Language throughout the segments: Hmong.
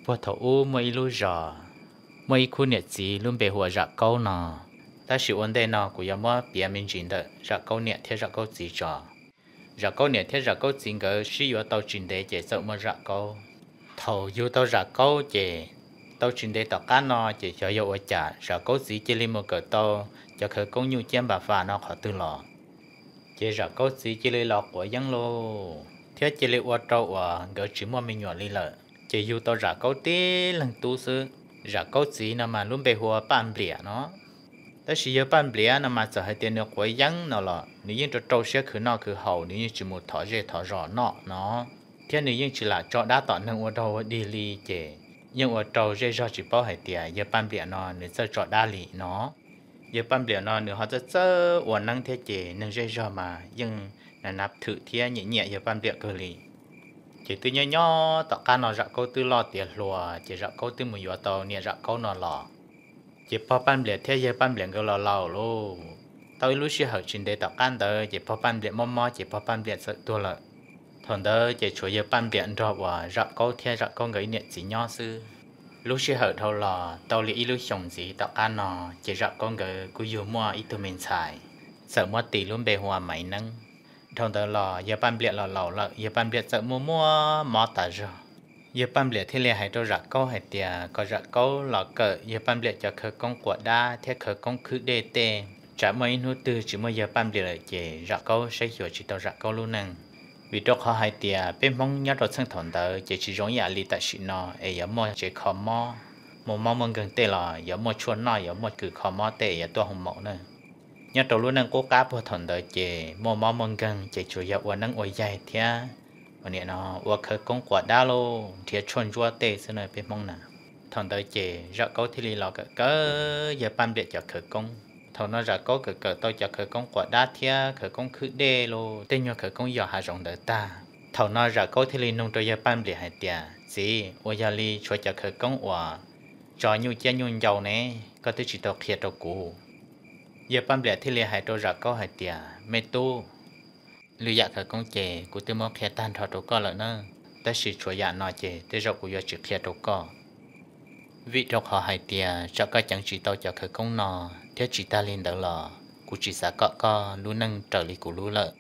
Puag thaum ub muaj ib lub zos, muaj ib khub niam txiv lub npe hu ua Zam Kaub no. Tab sis ua ntej no kuv yuav muab piav me ntsis ntawm Zam Kaub niam thiab Zam Kaub txiv tso. Zam Kaub niam thiab Zam Kaub txiv nkawd sib yuav tau tsis ntev ces txawm muaj Zam Kaub. Thaum yug tau Zam Kaub ces tau tsis ntev tom qab no ces xyov yog ua cas Zam Kaub txiv cia li mus kawm tau cov khawv koob nyuj ciab npas fas no qhov twg los, ces Zam Kaub txiv cia li los quav yeeb lauj, thiab cia li ua rau uas nkawd tsis muaj me nyuam li lawm. Ces yug tau Zam Kaub tib leeg tub xwb. Zam Kaub txiv no mas lub npe hu ua Paj Npliam no. Tab sis yawg Paj Npliam no mas txawm hais tias nws quav yeeb no los nws yeej rau rau siab khwv noj khwv haus, nws yeej tsis mus thov zej thov zos noj no, thiab nws yeej tsis lam tso dab tom neeg ua dog ua dig li. Ces yeej ua rau zej zog tsis paub hais tias yawg Paj Npliam no nws txawj tso dab li no. Yawg Paj Npliam no nws ho txawj txawj ua neeb thiab ces neeg zej zog mas yeej na nav thwm thiab nyiam nyiam yawg Paj Npliam kawg li. Ces twb nyob nyob tom qab no Zam Kaub twb loj tiav hluas ces Zam Kaub twb mus yuav tau niam Zam Kaub no los. Ces pog Paj Npliam thiab yawg Paj Npliam nkawd los laus lauj. Tau ib lub sij hawm tsis ntev tom qab ntawd ces pog Paj Npliam mob mob ces pog Paj Npliam txawm tuag lawm. Thaum ntawd ces tshuav yawg Paj Npliam nrog uas Zam Kaub thiab Zam Kaub nkawd ib niam txiv nyob xwb. Lub sij hawm dhau los tau li ib lub xyoos ntxiv tom qab no, ces Zam Kaub nkawd kuj yug muaj ib tug me ntxhais, txawm muab tis lub npe hu ua Maiv Neeb. Dhau ntawd los yawg Paj Npliam los laus lawm, yawg Paj Npliam txawm muaj muaj mob tas zog. Yawg Paj Npliam thiaj li hais rau Zam Kaub hais tias kom Zam Kaub los kawm yawg Paj Npliam cov khawv koob quas dab thiab khawv koob khwb dej tej, tsam muaj ib hnub twg tsis muaj yawg Paj Npliam lawm ces Zam Kaub saib xyuas tsis tau Zam Kaub lub neej. Vim rau qhov hais tias peb Hmoob nyob rau txheej thaum ntawd ces tsis zoo ib yam li tam sim no es yuav muaj tsev kho mob, muaj mob muaj nkeeg tej los yuav muaj tshuaj noj, yuav muaj kws kho mob tej es yuav tuaj hu maum na. Nyob rau lub neej qub qab puag thaum ntawd ces muaj mob muaj nkeeg ces tsuas yog ua neeb ua yaig thiab ua niam no ua khawv koob quas dab lauj, nrhiav tshuaj ntsuab tej xwb na peb Hmoob na. Thaum ntawd ces Zam Kaub thiaj li los kawm kawm yawg Paj Npliam cov khawv koob. Thaum no Zam Kaub kawm kawm tau cov khawv koob quas dab thiab khawv koob khwb dej los tej nyuag khawv koob yos hav zoov ntawd tag, thaum no Zam Kaub thiaj li nug rau yawg Paj Npliam hais tias, Txiv, ua yog li tshuav cov khawv koob uas tso nyuj ciab nyuj ncau ne, koj twb tsis tau qhia rau kuv. Yawg Paj Npliam thiaj li hais rau Zam Kaub hais tias, Me tub, lwm yam khawv koob ces kuv twb muab qhia tag nrho rau koj lawm na, tab sis tshuav yam no ces tej zaum kuv yuav tsis qhia rau koj. Vim rau qhov hais tias tsam koj ceev tsis tau cov khawv koob no, thiab tsis tag li ntawd los kuv tsis xav kom koj lub neej raws li kuv lub lawm.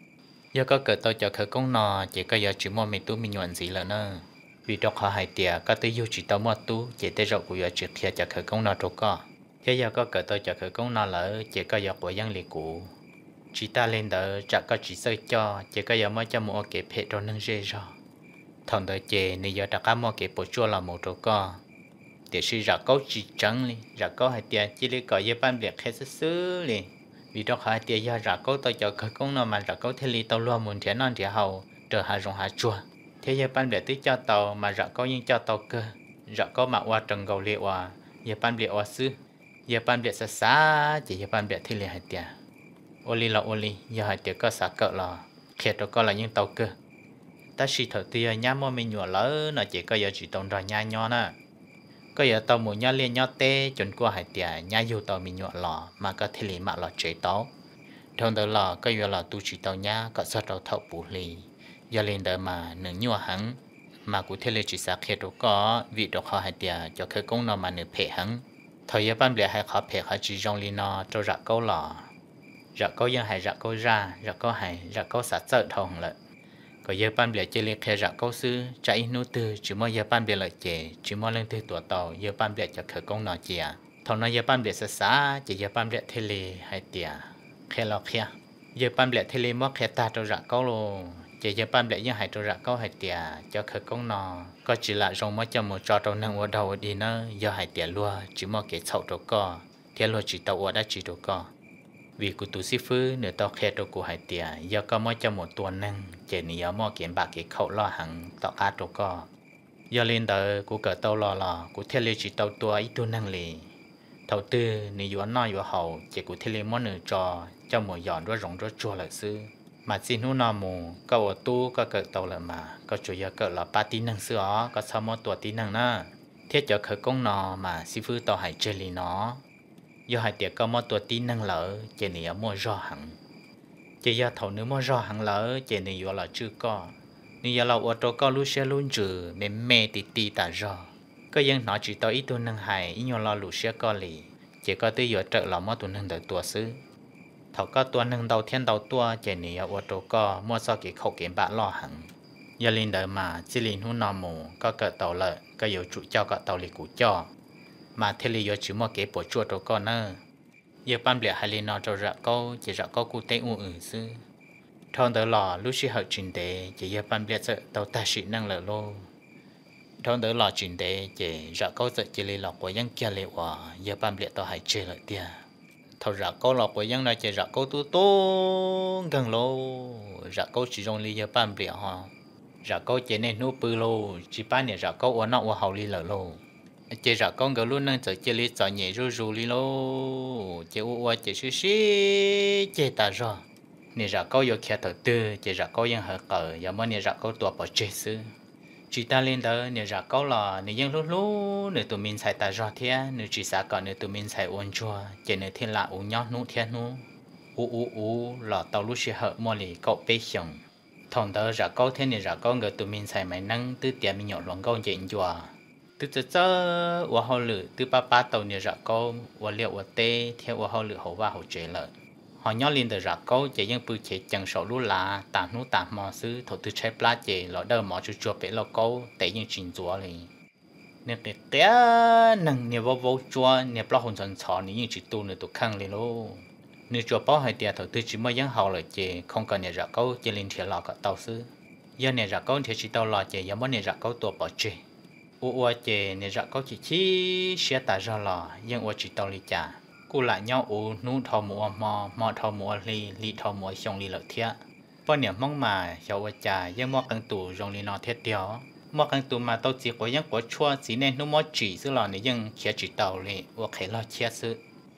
Yog koj kawm tau cov khawv koob no ces koj yuav tsis muaj me tub me nyuam ntxiv lawm na. Vim rau qhov hais tias koj twb yug tsis tau muaj tub ces tej zaum kuv yuav tsis qhia cov khawv koob no rau koj. Thiab yog koj kawm tau cov khawv koob no lawm ces koj yuav quav yeeb li kuv. Tsis tag li ntawd tsam koj tsis txawj coj ces koj yuav muab coj mus ua kev phem rau neeg zej zog. Thaum ntawd ces nws yuav rov qab muaj kev puas tsuaj los mus rau koj. Tiam sis Zam Kaub tsis tseev li, Zam Kaub hais tias cia li kom yawg Paj Npliam qhia xwb xwb li. Vim rau qhov hais tias yog Zam Kaub tau cov khawv koob no mas Zam Kaub thiaj li tau luag mus nrhiav noj nrhiav haus raws hav zoov hav tsuag, thiab yawg Paj Npliam twb coj tau mas Zam Kaub yeej coj tau kawg. Zam Kaub mas ua raws nkaus li uas yawg Paj Npliam ua xwb. Yawg Paj Npliam xav xav ces yawg Paj Npliam thiaj li hais tias, Ua li los ua li, yog hais tias koj xav kawm los qhia rau koj los yeej tau kawg. Tab sis thaum twg yog nyab muaj me nyuam lawm no ces koj yuav tsis tau nrog nyab nyob na. Koj yuav tau mus nyob liaj nyob teb, cov kuj hais tias nyab yug tau me nyuam los mas koj thiaj li mam los tsev tau. Dhau ntawd los koj yuav los tu tsis tau nyab kom txog rau thaum puv hli. Yog li ntawd mas nws nyuaj heev, mas kuv thiaj li tsis xav qhia rau koj, vim rau qhov hais tias cov khawv koob no mas nws phem heev. Thaum yawg Paj Npliam hais qhov phem qhov tsis zoo li no rau Zam Kaub los, Zam Kaub yeej hais Zam Kaub zaj, Zam Kaub hais Zam Kaub xav txawj dhau heev lawm. Kom yawg Paj Npliam cia li qhia Zam Kaub xwb, tsam ib hnub twg tsis muaj yawg Paj Npliam lawm ces tsis muaj leej twg tuav tau yawg Paj Npliam cov khawv koob no cia. Thaum no yawg Paj Npliam xav xav ces yawg Paj Npliam thiaj li hais tias, Qhia los qhia. Yawg Paj Npliam thiaj li muab qhia tag rau Zam Kaub lauj. Ces yawg Paj Npliam yeej hais rau Zam Kaub hais tias, Cov khawv koob no koj tsis lam zoo muab coj mus tso rau neeg ua dog ua dig nawb, yog hais tias luag tsis muaj kev txhaum rau koj thiab luag tsis tau ua dab tsi rau koj. Vim kuv tus xib fwb nws tau qhia rau kuv hais tias yog koj muab coj mus tua neeg ces nws yuav muaj kev npam kev khaum loj heev tom qab rau koj. Yog li ntawd kuv kawm tau los los kuv thiaj li tsis tau tua ib tug neeg li. Thaum twg nws yuav noj yuav haus ces kuv thiaj li muab nws tso coj mus yos nruab zoov nruab tsuag lawm xwb. Mas txij hnub no mus koj ua tub koj kawm tau lawm mas koj tsuas yog kawm los pab tib neeg xwb os, koj txhob muab tua tib neeg na. Thiab cov khawv koob no mas xib fwb tau hais tseg li no, yog hais tias koj muab tua tib neeg lawm ces nws yuav muaj zog heev. Ces yog thaum nws muaj zog heev lawm ces nws yuav los tswj koj, nws yuav los ua rau koj lub siab lub ntsws me me ti ti tas zog. Koj yeej hnov tsis tau ib tug neeg hais ib nyuag lo lus siab koj li, ces koj twb yuav rawm los muab tus neeg ntawd tua xwb. Thaum koj tua neeg ntau thiab ntau tuaj ces nws yuav ua rau koj muaj txoj kev khaum kev npam loj heev. Yog li ntawd mas txij li hnub no mus koj kawm tau lawm, koj yuav tsum coj kom tau li kuv coj, mas thiaj li yuav tsis muaj kev puas tsuaj rau koj nawb. Yawg Paj Npliam hais li no rau Zam Kaub ces Zam Kaub kuj teb ua ws xwb. Dhau ntawd los lub sij hawm tsis ntev ces yawg Paj Npliam txawm tau tag sim neej lawm lauj. Dhau ntawd los tsis ntev ces Zam Kaub txawm cia li los quav yeeb kiag li uas yawg Paj Npliam tau hais tseg lawm tiag. Thaum Zam Kaub los quav yeeb no ces Zam Kaub tub tub nkeeg lauj. Zam Kaub tsis zoo li yawg Paj Npliam ho. Zam Kaub ces niaj hnub pw lauj, tsis pab niam Zam Kaub ua noj ua haus li lawm lauj. Ces Zam Kaub nkawd lub neej txawm cia li txom nyem zuj zus li lauj. Ces ua ua ces sib sib ceg tas zog. Niam Zam Kaub yuav khiav thaum twg ces Zam Kaub yeej hawv qawm yuav muab niam Zam Kaub tua pov tseg xwb. Tsis tas li ntawd niam Zam Kaub los nws yeej hlub hlub nws tus me ntxhais tas zog thiab nws tsis xav kom nws tus me ntxhais ua ntsuag ces nws thiaj lam ua nyob hnub thiab hnub. Ua ua ua los tau lub sij hawm muaj li kaum peb xyoos. Thaum ntawd Zam Kaub thiab niam Zam Kaub nkawd tus me ntxhais Maiv Neeb twb tiav me nyuam hluas nkauj ncem ncua, twb txawj txawj ua hauj lwm twb pab pab tau niam Zam Kaub ua liaj ua teb thiab ua hauj lwm hauv vaj hauv tsev lawm. Ho nyob li ntawm Zam Kaub ces yeej pw chev cees saum lub lav tas hnub tas hmo xwb, thaum twg tshaib plab ces los dawj mov tsuag tsuag pem lauj kaub tes yeej tsis ntxuav li. Nws qis qias neeg, niag vaub vaub tsuab, niag plaub hau ntxhov ntxhov, nws yeej tsis tu nws tus kheej li lauj. Nws tsuas paub hais tias thaum twg tsis muaj yeeb haus lawm ces khoo kom niam Zam Kaub cia li nrhiav los kom tau xwb. Yog niam Zam Kaub nrhiav tsis tau los ces yuav muab niam Zam Kaub tua pov tseg. Ua ua ces niam Zam Kaub chim chim siab tas zog los yeej ua tsis tau li cas, kuj lam nyob ua hnub dhau mus ua hmo, hmo dhau mus ua hli, hli dhau mus ua xyoo li lawm thiab. Poj niam Hmoob mas xyov ua cas yeej muaj qee tus zoo li no thiab tiag. Muaj qee tus mas tau txiv quav yeeb quav tshuaj, txiv niaj hnub muab tsim xwb los nws yeej khiav tsis tau li, ua qhev log chiab xwb.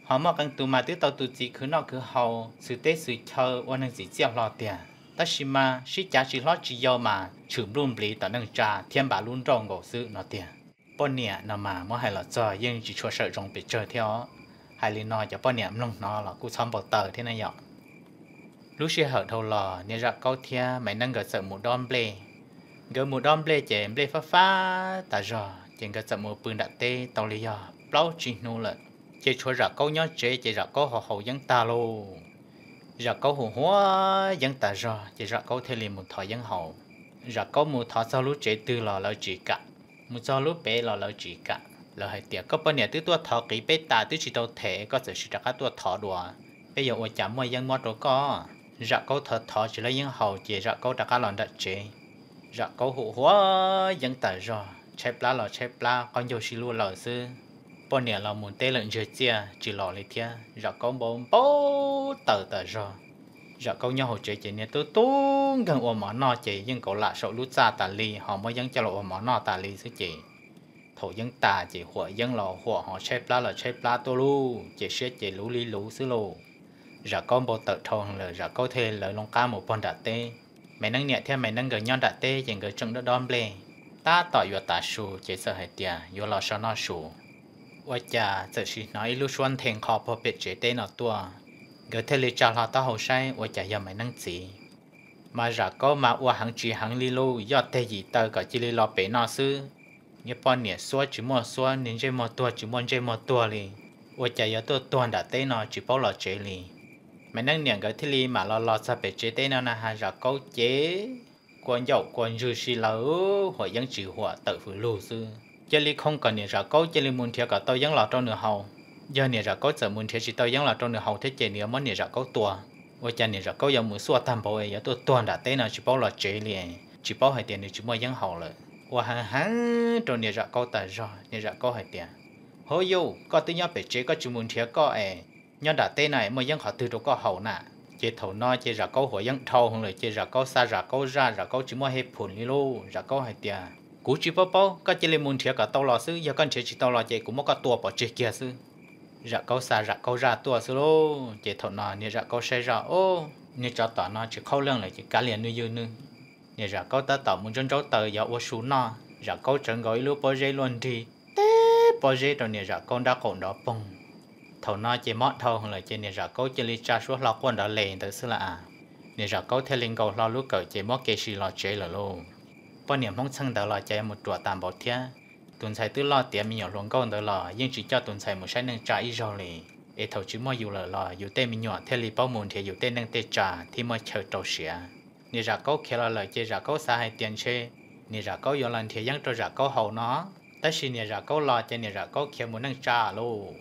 Ho muaj qee tus mas twb tau tus txiv khwv noj khwv haus, xwm teb xwm chaw, ua neeg txim txiaj hlo tiag, tab sis mas sib cav tsis hlob tsis yau mas tshwm npluj npliv tom neej tsa thiab npav lub nrauj nkaus xwb no tiag. Poj niam no mas muab hais los txog yeej tsis tshua sawm zoo pes tsawg thiab os. Hais li no cov poj niam mloog hnov los kuj txhob npau taws thiab na yom. Lub sij hawm dhau los niam Zam Kaub thiab Maiv Neeb nkawd txawm mus dob nplej. Nkawd mus dob nplej ces nplej fab fab tas zog ces nkawd txawm mus pw nram teb tau li yog plaub tsib hnub lawm. Ces tshuav Zam Kaub nyob tsev ces Zam Kaub haus haus yeeb tag lauj. Zam Kaub haus huav yeeb tas zog ces Zam Kaub thiaj li mus thov yeeb haus. Zam Kaub mus thov txog lub tsev twg los lawv tsis kam, mus txog lub pem los lawv tsis kam. Lawv hais tias, koj poj niam twb tuaj thov qiv peb tas twb tsis tau them, koj txawm sim rov qab tuaj thov dua, peb yuav ua cas muaj yeeb muab rau koj. Zam Kaub thov thov tsis lawv yeeb haus ces Zam Kaub rov qab los nram tsev. Zam Kaub haus huav yeeb tas zog, tshaib plab los tshaib plab, qaub ncaug sib luaj lawm xwb. Poj niam los mus teb lawm ntsiag txiaj tsis los li thiab, Zam Kaub npau npau taws tas zog. Zam Kaub nyob hauv tsev ces niag tub tub nkeeg ua mov noj ces yeej kauv lam saum lub txaj tas li ho muab yeeb coj los ua mov noj tas li xwb ces thaum yeeb tas ces huam yeeb los huam ho tshaib plab los tshaib plab tuaj lauj, ces siab ces luv li luv xwb lauj. Zam Kaub npau taws dhau lawm, Zam Kaub thiaj lawv loo qab mus pog nram teb. Maiv Neeb niam thiab Maiv Neeb nkawd nyob nram teb ces nkawd tseem dob dob nplej, tab tom yuav tav su ces txawm hais tias yuav los so noj su. Ua cas txawm sim hnov ib lub suab nthe nqho pog pem tsev teb no tuaj, nkawd thiaj li tsa hlo taub hau saib ua cas yog Maiv Neeb txiv. Mas Zam Kaub mas ua heev tsis heev li lauj, yoj teg yim taw kom cia li los pem no xwb. Niag poj niam xuab tsis muaj xuab, niag ntsej muag tuag tsis muaj ntsej muag tuag li, ua cas yuav tuaj tuag nram teb no tsis paub los tsev li. Maiv Neeb niam nkawd thiaj li mam los los txog pem tsev teb no na has Zam Kaub ces kua ncauj kua ntswg si lawm, huam yeeb tsis huam tawm hws lug xwb. Cia li khoo kom niam Zam Kaub cia li mus nrhiav kom tau yeeb los rau nws haus. Yog niam Zam Kaub txawm mus nrhiav tsis tau yeeb los rau nws haus thiab ces nws yuav muab niam Zam Kaub tua. Ua cas niam Zam Kaub yuav mus xuaj tag npaum es yuav tuaj tuag nram teb no tsis paub los tsev li, tsis paub hais tias nws tsis muaj yeeb haus lawm. Ua heev heev rau niam Zam Kaub tas zog, niam Zam Kaub hais tias, hauv yus, koj twb nyob pem tsev koj tsis mus nrhiav koj es nyob nram teb no es muaj yeeb qhov twg rau koj haus na? Ces thaum no ces Zam Kaub huam yeeb dhau heev lawm ces Zam Kaub xa Zam Kaub zaj, Zam Kaub tsis muaj hej phum li lauj. Zam Kaub hais tias, kuv tsis paub paub, koj cia li mus nrhiav kom tau los xwb, yog koj nrhiav tsis tau los ces kuv muab koj tua pov tseg kiag xwb. Zam Kaub xa Zam Kaub zaj tuaj xwb lauj. Ces thaum no niam Zam Kaub saib zaj, o, niag tsov tom no tsis qhaub leej lawm ces kav liam nws yws nws. Niam Zam Kaub tab tom mus ntsaub ntsaub taws yuav ua su noj, Zam Kaub tsawv nkaus ib lub pob zeb luaj nrig teb pob zeb rau niam Zam Kaub nrab qaum nrov poog. Thaum no ces mob dhau heev lawm ces niam Zam Kaub cia li tsa suab hlo quaj nrov les ntawd xwb lawm. Niam Zam Kaub thiaj li nkaus hlo lub kawm ces muab kev si los tsev lawm lauj. Poj niam Hmoob txheej ntawd los cas yuav mus ruam tas npaum thiab. Tus ntxhais twb loj tiav me nyuam hluas nkauj ntawd los yeej tsis coj tus ntxhais mus saib neej tsa ib zaug li, es thaum tsis muaj yus lawm los yus tej me nyuam thiaj li paub mus nrhiav yus tej neej tej tsa thiaj muaj chaw rau siav. Niam Zam Kaub khiav los lawm ces Zam Kaub xav hais tias ntshe niam Zam Kaub yuav los nrhiav yeeb rau Zam Kaub haus no, tab sis niam Zam Kaub los ces niam Zam Kaub khiav mus neej tsa lauj.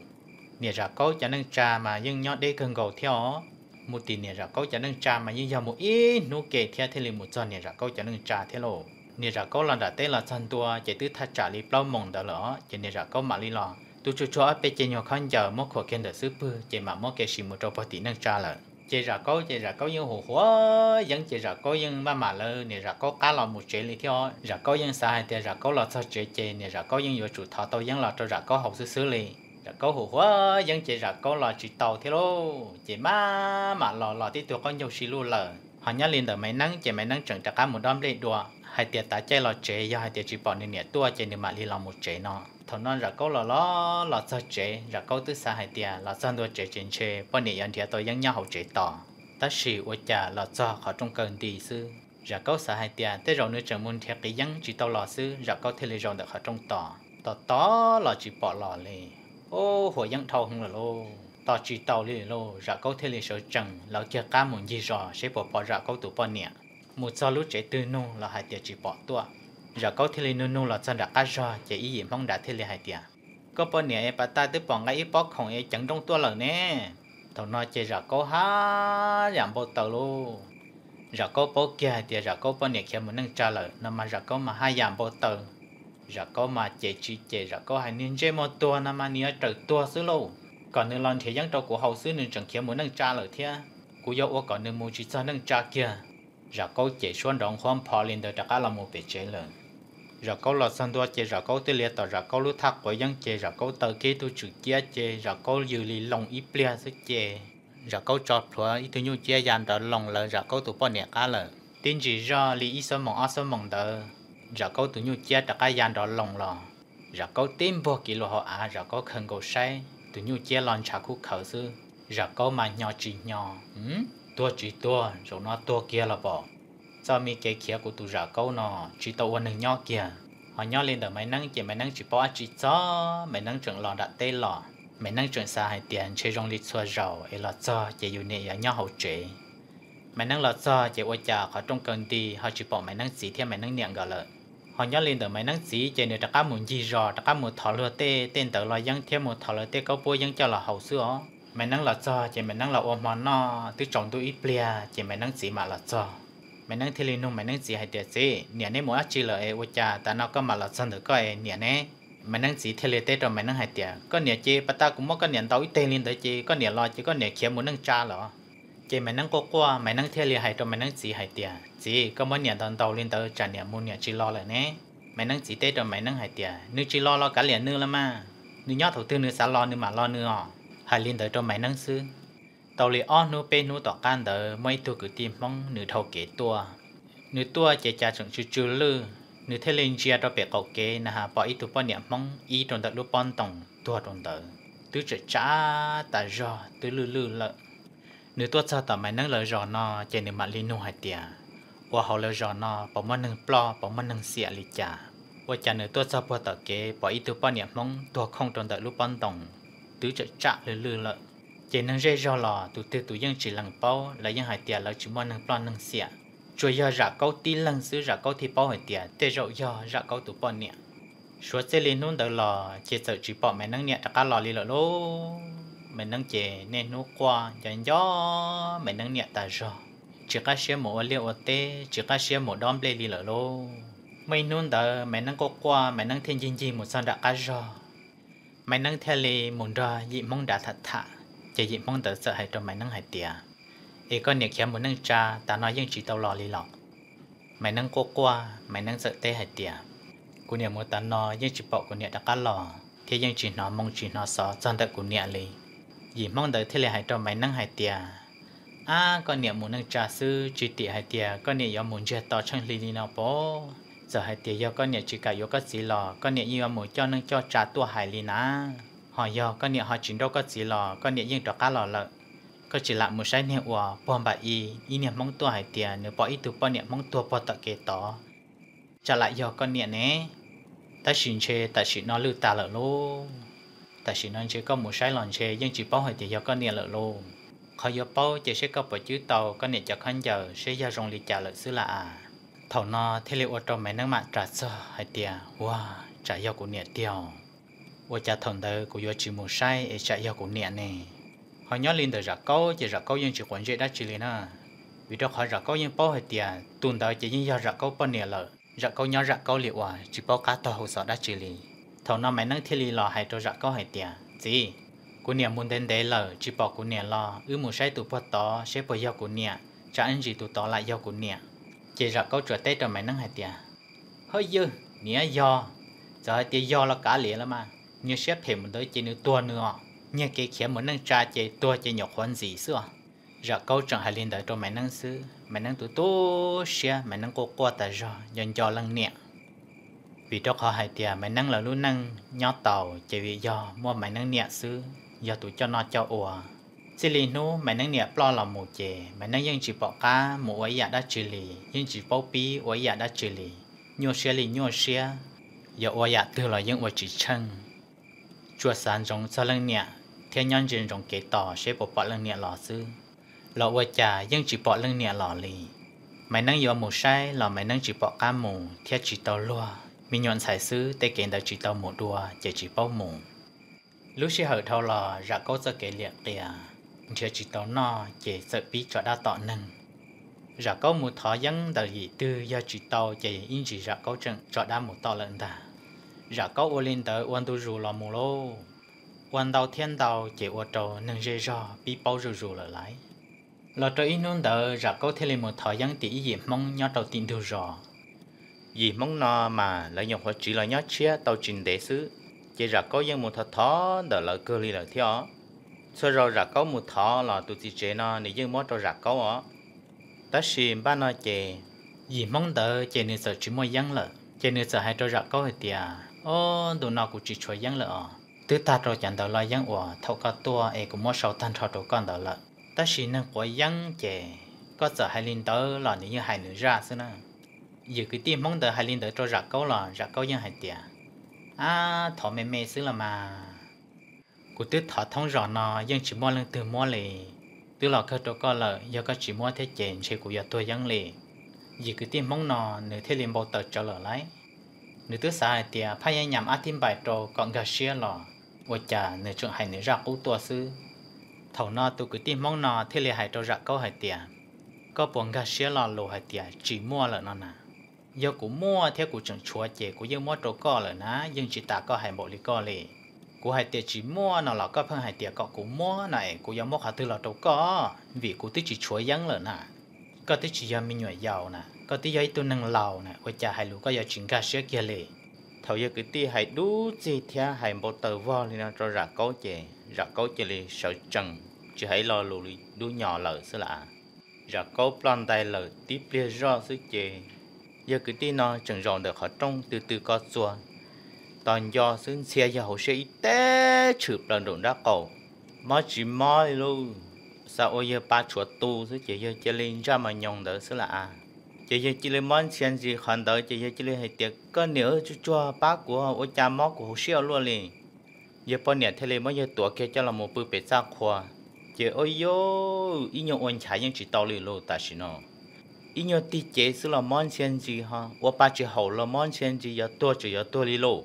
Niam Zam Kaub cov neej tsa mas yeej nyob deb kawg nkaus thiab os. Mus tim niam Zam Kaub cov neej tsa mas yeej yog mus ib hnub ke thiab thiaj li mus txog niam Zam Kaub cov neej tsa thiab lauj. Niam Zam Kaub los nram teb los txog ntua ces twb thaj tsam li plaub moos ntawd lawm os, ces niam Zam Kaub mam li los tu tsuag tsuag ob peb ceg nyuag khaub ncaws muab khuam kiag ntawm xub pwg ces mam muab kev sim mus rau puag tim neej tsa lawm. Ces Zam Kaub ces Zam Kaub yeej huv huav yeeb ces Zam Kaub yeej maj mam lawv niam Zam Kaub qab los mus tsev li thiab os. Zam Kaub yeej xav hais tias Zam Kaub los txog tsev ces niam Zam Kaub yeej yuav tsum thov tau yeeb los rau Zam Kaub haus xwb xwb li. Zam Kaub huv huav yeeb ces Zam Kaub los tsis tau thiab lauj, ces maj mam los los tib tug qaub ncaug si luj lawm. Ho nyob li ntawm Maiv Neeb ces Maiv Neeb tseem rov qab mus dob nplej dua, hais tias tav caij los tsev yog hais tias tsis pom nws niam tuaj ces nws mam li los mus tsev no. Thaum no Zam Kaub los los los txog tsev, Zam Kaub twb xav hais tias los txog ntua tsev ces ntshe poj niam yuav nrhiav tau yeeb nyob hauv tsev tos, tab sis ua cas los txog qhov rooj kaw nti xwb. Zam Kaub xav hais tias tej zaum nws tseem mus nrhiav qiv yeeb tsis tau los xwb, Zam Kaub thiaj li zaum ntawm qhov rooj tos, tos tos los tsis pom los li. Ub, huav yeeb dhau heev lawm lauj, tos tsis tau li lauj. Zam Kaub thiaj li sawv tsees lawv kiag qab mus ncig zos seb puas pom Zam Kaub tus poj niam. Mus txog lub tsev twg nug los hais tias tsis pom tuaj. Zam Kaub thiaj li nug nug los txog nram qab zog ces ib yim Hmoob nrad thiaj li hais tias, koj poj niam es pas tas twb pom nqa ib pob khoom es ceev nrooj tuaj lawm ne. Thaum no ces Zam Kaub haj yam npau taws lauj. Zam Kaub paub kiag hais tias Zam Kaub poj niam khiav mus neej tsa lawm no mas Zam Kaub mas haj yam npau taws. Zam Kaub mas ces tsis ces Zam Kaub hais niag ntsej muag tuag no mas nws yuav raws tuag xwb lauj. Kom nws los nrhiav yeeb rau kuv haus xwb nws tseem khiav mus neej tsa lawm thiab, kuv yuav ua kom nws mus tsis txog neej tsa kiag. Zam Kaub ces suab nrov nqhuab npho li ntawd rov qab los mus pem tsev lawm. Zam Kaub los txog ntua ces Zam Kaub twb liav tom Zam Kaub lub thaj quav yeeb ces Zam Kaub taw kiag ib tug tswm ciab ces Zam Kaub yws li loo ib pliag xwb ces Zam Kaub tso plhuav ib tug nyuj ciab ya nrov loos lawv Zam Kaub tus poj niam qab lawm. Tib ntsis zoj li ib xuab moos ob xuab moos ntawd, Zam Kaub tus nyuj ciab rov qab ya nrov loos los. Zam Kaub tib npuag kiv lus hauv av, Zam Kaub khaws nkaus saib tus nyuj ciab los ntshav kub khawv xwb. Zam Kaub mas hnyos tsis hnyos, tuag tsis tuag, zaum no tuag kiag los pom. Txoj me kev khiav kuv tus Zam Kaub no tsis tau ua neeg nyob kiag. Ho nyob li ntawm Maiv Neeb ces Maiv Neeb tsis paub dab tsi txog, Maiv Neeb tseem los nram teb los. Maiv Neeb tseem xav hais tias ntshe zoo li txhua zaus es los txog ces yus niam yuav nyob hauv tsev. Maiv Neeb los txog ces ua cas qhov rooj kaw nti ho tsis pom Maiv Neeb txiv thiab Maiv Neeb niam nkawd lawm. Ho nyob li ntawm Maiv Neeb txiv ces nws rov qab mus ncig zos rov qab mus thov luag tej tej ntawd los yeeb thiab mus thov lawv tej kaub puab yeeb coj los haus xwb os. Maiv Neeb los txog ces Maiv Neeb los ua hmo noj twb tsaus ntuj ib pliag ces Maiv Neeb txiv mam los txog. Maiv Neeb thiaj li nug Maiv Neeb txiv hais tias, txiv, niam neb mus dab tsi lawm es ua cas tas no koj mam los txog ntawm koj es niam ne? Maiv Neeb txiv thiaj li teb rau Maiv Neeb hais tias, koj niam ces pas tas kuv muab koj niam ntaus ib teg li ntawd ces koj niam los ces koj niam khiav mus neej tsa lawm. Ces Maiv Neeb quaj quaj, Maiv Neeb thiaj li hais rau Maiv Neeb txiv hais tias, txiv, koj muab niam ntaus ntaus li ntawd tsam niam mus niam tsis los lawm ne? Maiv Neeb txiv teb rau Maiv Neeb hais tias, nws tsis los los kav liam nws los mas, nws nyob thaum twg nws xav los nws mam los nws os. Hais li ntawd rau Maiv Neeb xwb. Tau li ob hnub peb hnub tom qab ntawd muaj ib tug kwv tij Hmoob nws dhau kev tuaj. Nws tuaj ces cas tseem tsw tsw lwj, nws thiaj li ntsia rau pem qaum kev na has pom ib tug poj niam Hmoob ib rau ntawm lub pob ntoos tuag rau ntawd, twb tsam tsam tas zog twb lwj lwj lawm. Nws tuaj txog tom Maiv Neeb lawv zos no ces nws mam li nug hais tias, ua hauv lawv zos no puas muaj neeg ploj puas muaj neeg xiam li cas? Ua cas nws tuaj txog puag tom kev pom ib tug poj niam Hmoob tuag khooj rau ntawm lub pob ntoos, twb tsam tsam lwj lwj lawm. Ces neeg zej zog los tus twg tus yeej tsis lees paub, lawv yeej hais tias lawv tsis muaj neeg ploj neeg xiam. Tsuas yog Zam Kaub tib leeg xwb Zam Kaub thiaj paub hais tias tej zaum yog Zam Kaub tus poj niam. Suav txij li hnub ntawd los ces txawm tsis pom Maiv Neeb niam rov qab los li lawm lauj. Maiv Neeb ces niaj hnub quaj nco nco Maiv Neeb niam tas zog, tsis qab siab mus ua liaj ua teb, tsis qab siab mus dob nplej li lawm lauj. Muaj ib hnub ntawd Maiv Neeb quaj quaj, Maiv Neeb thiaj ncig ncig mus txog nram qab zog. Maiv Neeb thiaj li mus nrog yim Hmoob nrad tham tham, ces yim Hmoob ntawd txawm hais rau Maiv Neeb hais tias, es koj niam khiav mus neej tsa tas no yeej tsis tau los li los? Maiv Neeb quaj quaj, Maiv Neeb txawm teb hais tias, kuv niam mus tas no yeej tsis pom kuv niam rov qab los thiab yeej tsis hnov moo tsis hnov xov txog ntawm kuv niam li. Yim Hmoob ntawd thiaj li hais rau Maiv Neeb hais tias, ab, koj niam mus neej tsa xwb, tsis tim hais tias koj niam yuav mus ntsiag to tsheej hli li no pob. Txawm hais tias yog koj niam tsis kam yuav koj txiv los koj niam yeej yuav mus coj neej coj tsa tuaj hais li na. Ho yog koj niam ho tsis nrauj koj txiv los koj niam yeej rov qab los lawm. Koj tsis lam mus saib niag uas puag npam i, ib niag Hmoob tuaj hais tias nws pom ib tug poj niam Hmoob tuag puag tom kev tod, tsam lam yog koj niam ne? Tab sis ntshe tam sim no lwj tag lawm lauj. Tam sim no ntshe koj mus saib los ntshe yeej tsis paub hais tias yog koj niam lawm lauj. Qhov yuav paub ces seb koj puas cwb tau koj niam cov khaub ncaws seb yog zoo li cas lawm xwb las as. Thaum no thiaj li ua rau Maiv Neeb mam ras txog hais tias, Ua, tsam yog kuv niam tiag. Ua cas thaum ntawd kuv yuav tsis mus saib es tsam yog kuv niam ne? Ho nyob li ntawm Zam Kaub ces Zam Kaub yeej tsis quav ntsej dab tsi li na, vim rau qhov Zam Kaub yeej paub hais tias tus ntawd ces yeej yog Zam Kaub poj niam lawm. Zam Kaub nyob Zam Kaub li uas tsis paub qab taug hau xov dab tsi li. Thaum no Maiv Neeb thiaj li los hais rau Zam Kaub hais tias, Txiv, kuv niam mus ntev ntev lawm tsis pom kuv niam los, wb mus saib tus puag tod seb puas yog kuv niam, tsam ib ntsis tus tod lam yog kuv niam. Ces Zam Kaub tsuas teb rau Maiv Neeb hais tias, Hawj ywg, niam yog, txawm hais tias yog los kav liam los mas, nws siab phem mus ntawd ces nws tuag nws os, nyiag kev khiav mus neej tsa ces tuag ces nyuam qhuav ntxim xwb os. Zam Kaub tseem hais li ntawd rau Maiv Neeb xwb, Maiv Neeb tu tu siab, Maiv Neeb quaj quaj tas zog nco nco leej niam. Vim rau qhov hais tias Maiv Neeb lawv lub neej nyob tau ces vim yog muaj Maiv Neeb niam xwb yog tus coj noj coj ua. Txij li hnub Maiv Neeb niam ploj los mus ces Maiv Neeb yeej tsis pom qab mus ua ib yam dab tsi li, yeej tsis paub pib ua ib yam dab tsi li, nyuaj siab li nyuaj siab, yog ua yam twg los yeej ua tsis tsheej. Tsuas xav ntsoov txog leej niam thiab nyob ntsia ntsoov kev tos seb puas pom leej niam los xwb, los ua cas yeej tsis pom leej niam los li. Maiv Neeb yuav mus saib los Maiv Neeb tsis pom qab mus thiab tsis tau luag, me nyuam ntxhais xwb tej kev ntawd tsis tau mus dua ces tsis paub mus. Lub sij hawm dhau los Zam Kaub txoj kev liam qias, nrhiav tsis tau noj ces txawm pib tso dab tom neeg. Zam Kaub mus thov yeeb ntawm yim twg yog tsis tau ces ib ntsis Zam Kaub tseem tso dab mus tom lawm ntag. Zam Kaub ua li ntawd ua ntu zus los mus lauj, ua ntau thiab ntau ces ua rau neeg zej zog pib paub zuj zus lawm lauj. Los rau ib hnub ntawd Zam Kaub thiaj li mus thov yeeb tim ib yim Hmoob nyob rau tim ntug zos. Yim Hmoob no mas lawv nyuam qhuav tsiv los nyob tshiab tau tsis ntev xwb, ces Zam Kaub yeej mus thov thov ntawm lawv kawg li lawm thiab os. Txhua zaus Zam Kaub mus thov los tus txiv tsev no nws yeej muab rau Zam Kaub os. Tab sis npaj no ces yim Hmoob ntawd ces nws txawm tsis muaj yeeb lawm, ces nws txawm hais rau Zam Kaub hais tias, Ob, ntu no kuv tsis tshuav yeeb lawm os, twb tag rau cov ntawd los yeeb uas thaum koj tuaj es kuv muab sau tag nrho rau koj ntawd lawm. Tab sis neeg quav yeeb ces koj txawm hais li ntawd los nws yeej hais nws zaj xwb na. Yim kwv tij Hmoob ntawd hais li ntawd rau Zam Kaub los Zam Kaub yeej hais tias, Ab, thov me me xwb los mas. Kuv twb thov thoob zos no yeej tsis muaj leej twg muab li, twb los kawg rau koj lawm, yog koj tsis muab thiab ces ntshe kuv yuav tuag yeeb li. Yim kwv tij Hmoob no nws thiaj li npau taws tsawv lawm lauj. Nws twb xav hais tias phaj yeej nyam ab thib npais rau kom nkag siab los ua cas nws tseem hais nws zaj qub tuaj xwb. Thaum no tus kwv tij Hmoob no thiaj li hais rau Zam Kaub hais tias, Koj puas nkag siab lo lus hais tias tsis muaj lawm no na? Yog kuv muaj thiab kuv tseem tshuav ces kuv yeej muab rau koj lawm na, yeej tsis tas koj hais npaum li koj li. Kuv hais tias tsis muaj no los koj pheej hais tias kom kuv muab no es kuv yuav muab qhov twg los rau koj, vim kuv twb tsis tshuav yeeb lawm na. Koj twb tsis yog me nyuam yaus na, koj twb yog ib tug neeg laus na, ua cas hais lus koj yuav tsis nkag siab kiag li? Thaum yawg kwv tij hais dub txig thiab hais npau taws vog li no rau Zam Kaub ces Zam Kaub cia li sawv tsees, tsis hais lo lus li dub nyos lawm xwb lawm. Zam Kaub ploj ntais lawm tib pliag zoj xwb ces yawg kwv tij no tseem zaum ntawm qhov rooj tw tw ko txua, tos nco xwb ntxhia yawg hauv siab ib teb tshwm plaws nraum nrab qaum, mob tsis mob li lauj. Xav ua yawg pa tshuav tu xwb ces yawg cia li ntsaj mos nyoos ntawd xwb lawm. Ces yawg cia li mob ntxhia ntxis qhov ntawd ces yawg cia li hais tias, Koj niam, tsuag tsuag pab kuv, ua cas mob kuv hauv siab ua luaj li. Yawg poj niam thiaj li muab yawg tuav kiag coj los mus pw pem txaj qhua. Ces ua yuj, ib nyuag ua nchav yeej tsis tau li lauj tam sim no. Ib nyuag tig cev xwb los mob ntxhia ntxis ho, ua pa tsis haum los mob ntxhia ntxis, yuav tuag tseem yuav tuag li lauj.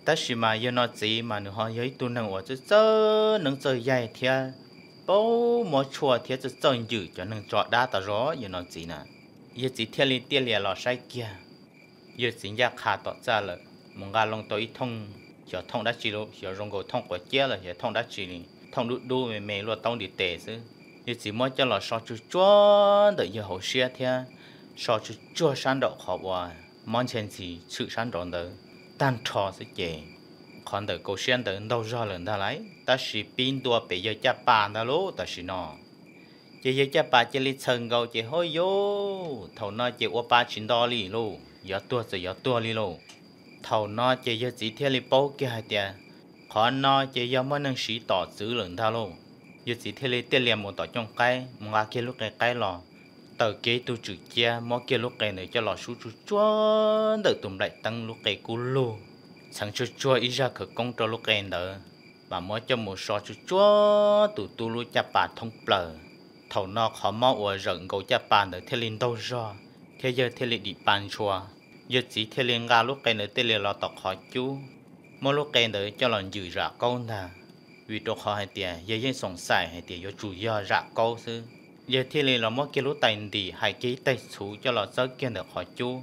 Tab sis mas yawg no txiv mas nws ho yog ib tug neeg uas txawj txawj neeb txawj yaig thiab paub muab tshuaj thiab txawj txawj ncwm cov neeg tso dab tas zog yawg no txiv na. Yawg txiv thiaj li tiaj lias los saib kiag. Yawg txiv ncaj qha tom txaj lawm, mus nqa loo tau ib thooj, xyov thooj dab tsi lauj, xyov zoo nkaus thooj quav ciab los xyov thooj dab tsi li, thooj dub dub me me luaj taub ntiv tes xwb. Yawg txiv muab coj los so tsuag tsuag ntawm yawg hauv siab thiab so tsuag tsuag sab nraum qhov uas mob ntxhia ntxis tshwm sab nraud ntawd tag nrho xwb ces qhov ntawm kaus siab ntawd ntaug zog lawm ntag lauj, tab sis pib ntua pem yawg caj pas ntag lauj tam sim no. Ces yawg caj pas cia li txhaws nkaus ces hauj yuj, thaum no ces ua pa tsis nto li lauj, yuav tuag txawm yuav tuag li lauj. Thaum no ces yawg txiv thiaj li paub kiag hais tias qhov no ces yog muaj neeg siv tom txwv lawm ntag lauj. Yawg txiv thiaj li tiaj lias mus tom cooj qaib, mus nqa kiag lub qe qaib los, taws kiag ib tug tswm ciab, muab kiag lub qe ntawd coj los sub tsuag tsuag ntawm tus nplaim teeb lub qe kub lug. txheev tsuag tsuag ib zaj khawv koob rau lub qe ntawd, mas muab coj mus so tsuag tsuag tus tub lub caj pas thoob plaws. Thaum no qhov mob uas zawm nkaus caj pas ntawd thiaj li ntaug zog, thiab yawg thiaj li dim pa ntshua. Yawg txiv thiaj li nqa lub qe ntawd tej li los tom qhov cub, muab lub qe ntawd coj los ncws Zam Kaub ntag. Vim rau qhov hais tias yawg yeej xoom xaim hais tias yuav tsum yog Zam Kaub xwb. Yawg thiaj li los muab kiag lub tais ntim hais kiag ib tais txhuv coj los txawb kiag ntawm qhov cub,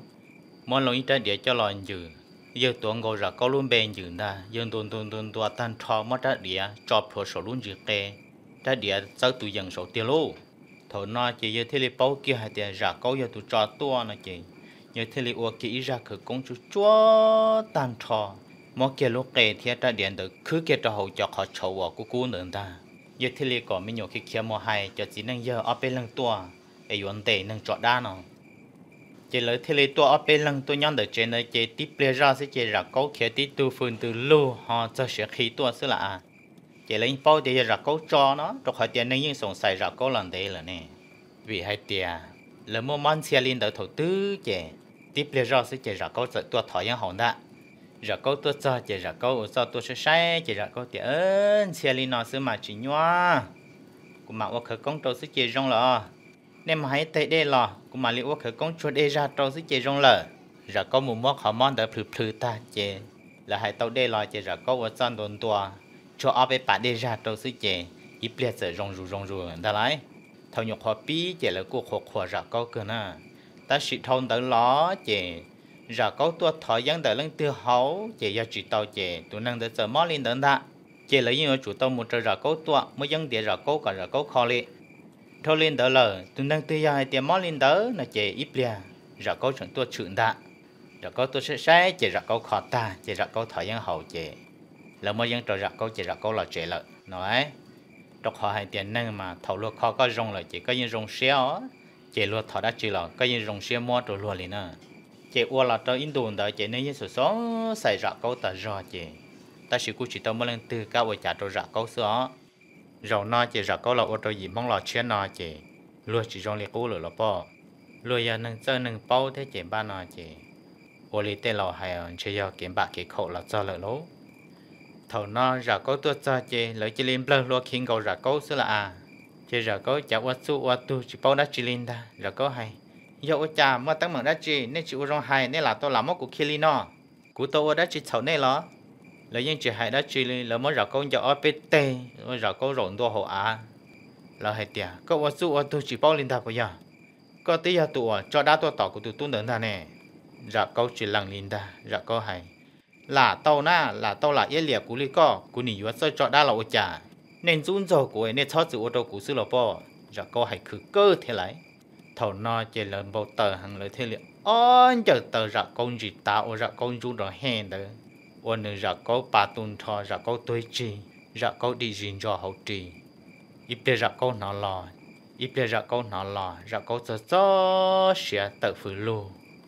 muab loo ib rab diav coj los ncws. Yawg tuav nkaus Zam Kaub lub npe ncws ntag, yawg ntuas ntuas ntuas ntuas tag nrho muab rab diav tso plhuav saum lub ntsis qe, rab diav txawb tus yees saud tiag lauj. Thaum no ces yawg thiaj li paub kiag hais tias Zam Kaub yog tus tso tuaj no ces yawg thiaj li ua kiag ib zaj khawv koob tsuag tsuag tag nrho, muab kiag lub qe thiab rab diav ntawd khwb kiag rau hauv cov qhov tshauv uas kub kub ntawd ntag. Yawg thiaj li kom me nyuam khiav khiav mus hais cov txiv neej yawg ob peb leeg tuaj es yuav ntes neeg tso dab no. Ces lawv thiaj li tuaj ob peb leeg tuaj nyob ntawm tsev ntawd ces tib pliag zoj xwb ces Zam Kaub khiav tib tug fws ntws lug ho txog siav qhi tuaj xwb lawm. Ces lawv yeej paub tias yog Zam Kaub tso no rau qhov tias neeg yeej xoom xaim Zam Kaub los ntev lawm ne. Vim hais tias lawv muaj mob ntxhia li ntawd thaum twg ces tib pliag zoj xwb ces Zam Kaub txawm tuaj thov yeeb haus ntag. Zam Kaub tuaj txog ces Zam Kaub ua txuj tuaj saib saib ces Zam Kaub tias, Ntxhia li no xwb mas tsis nyuaj, kuv mam ua khawv koob rau xwb ces zoo lawm. Nej mus hais ib tais dej los kuv mam li ua khawv koob tsuag dej zaj rau xwb ces zoo lawm. Zam Kaub mus muab qhov mob ntawd plhws plhws tag ces lawv hais tau dej los ces Zam Kaub ua txuj ntua ntua tsuag ob peb pas dej zaj rau xwb ces ib pliag txawm zoo zus zoo zus ntag lauj. Thaum nyuam qhuav pib ces lawv kuj qhuas qhuas Zam Kaub kawg na. Tab sis dhau ntawd los ces Zam Kaub tuaj thov yeeb ntawm leej twg haus ces yog tsis tau ces tus neeg ntawd txawm mob li ntawd ntag. Ces lawv yeej yuav tsum tau mus raws Zam Kaub tuaj muab yeeb ntiav Zam Kaub kom Zam Kaub kho li. Dhau li ntawd lawm tus neeg twg yog hais tias mob li ntawd no ces ib pliag Zam Kaub tseem tuaj tshwm ntag. Zam Kaub tuaj saib saib ces Zam Kaub kho tag ces Zam Kaub thov yeeb haus ces lawv muab yeeb rau Zam Kaub ces Zam Kaub los tsev lawm no. Rau qhov hais tias neeg mas thaum luag kho koj zoo lawm ces koj yeej zoo siab os, ces luag thov dab tsi los koj yeej zoo siab muab rau luag li na. Ces ua los rau ib ntus ntawd ces neeg yeej xoom xoom xaim Zam Kaub tas zog ces, tab sis kuj tsis tau muaj leej twg kam ua cas rau Zam Kaub xwb os. Zaum no ces Zam Kaub los ua rau yim Hmoob los tshiab no ces luag tsis zoo li qub lawm los poj. Luag yog neeg txawj neeg paub thiab ces npaj no ces ua li tej laus hais ntshe yog kev npam kev khaum los txog lawm lauj. Thaum no Zam Kaub tuaj txog ces lawv cia li nplawg hlua khi nkaus Zam Kaub xwb lawm a. Ces Zam Kaub cav ua txuj ua tug tsis paub dab tsi li ntag. Zam Kaub hais, Yog ua cas, muaj teeb meem dab tsi? Nej tsis ua zoo hais, nej lam tau lam muab kuv khi li no. Kuv tau ua dab tsi txhaum nej los? Lawv yeej tsis hais dab tsi li, lawv muab Zam Kaub ncaws ob peb teg, Zam Kaub zaum ntua hauv av. Lawv hais tias, Koj ua txuj ua tug tsis paub li ntag puas yog? Koj twb yog tus uas tso dab tuaj tom kuv tus tub ntawd ntag ne. Zam Kaub tsis lees li ntag, Zam Kaub hais, Lam tau na, lam tau lam iab liam kuv li koj, kuv nim yuav txawj tso dab los ua cas? Nej ntxub ntxaug kuv, nej txhob txwm ua rau kuv xwb los poj. Zam Kaub hais khwv kawg thiab lawm. Thaum no ces lawv npau taws heev, lawv thiaj li ob ncaws taw Zam Kaub ntsis tav ua Zam Kaub ntsub rau hej ntawd, ua nws Zam Kaub pa tu nrho, Zam Kaub tuag ib tsig, Zam Kaub dim zis ntso hauv ris. Ib pliag Zam Kaub hnov los, ib pliag Zam Kaub hnov los, Zam Kaub txog txog siav tawm fws lug,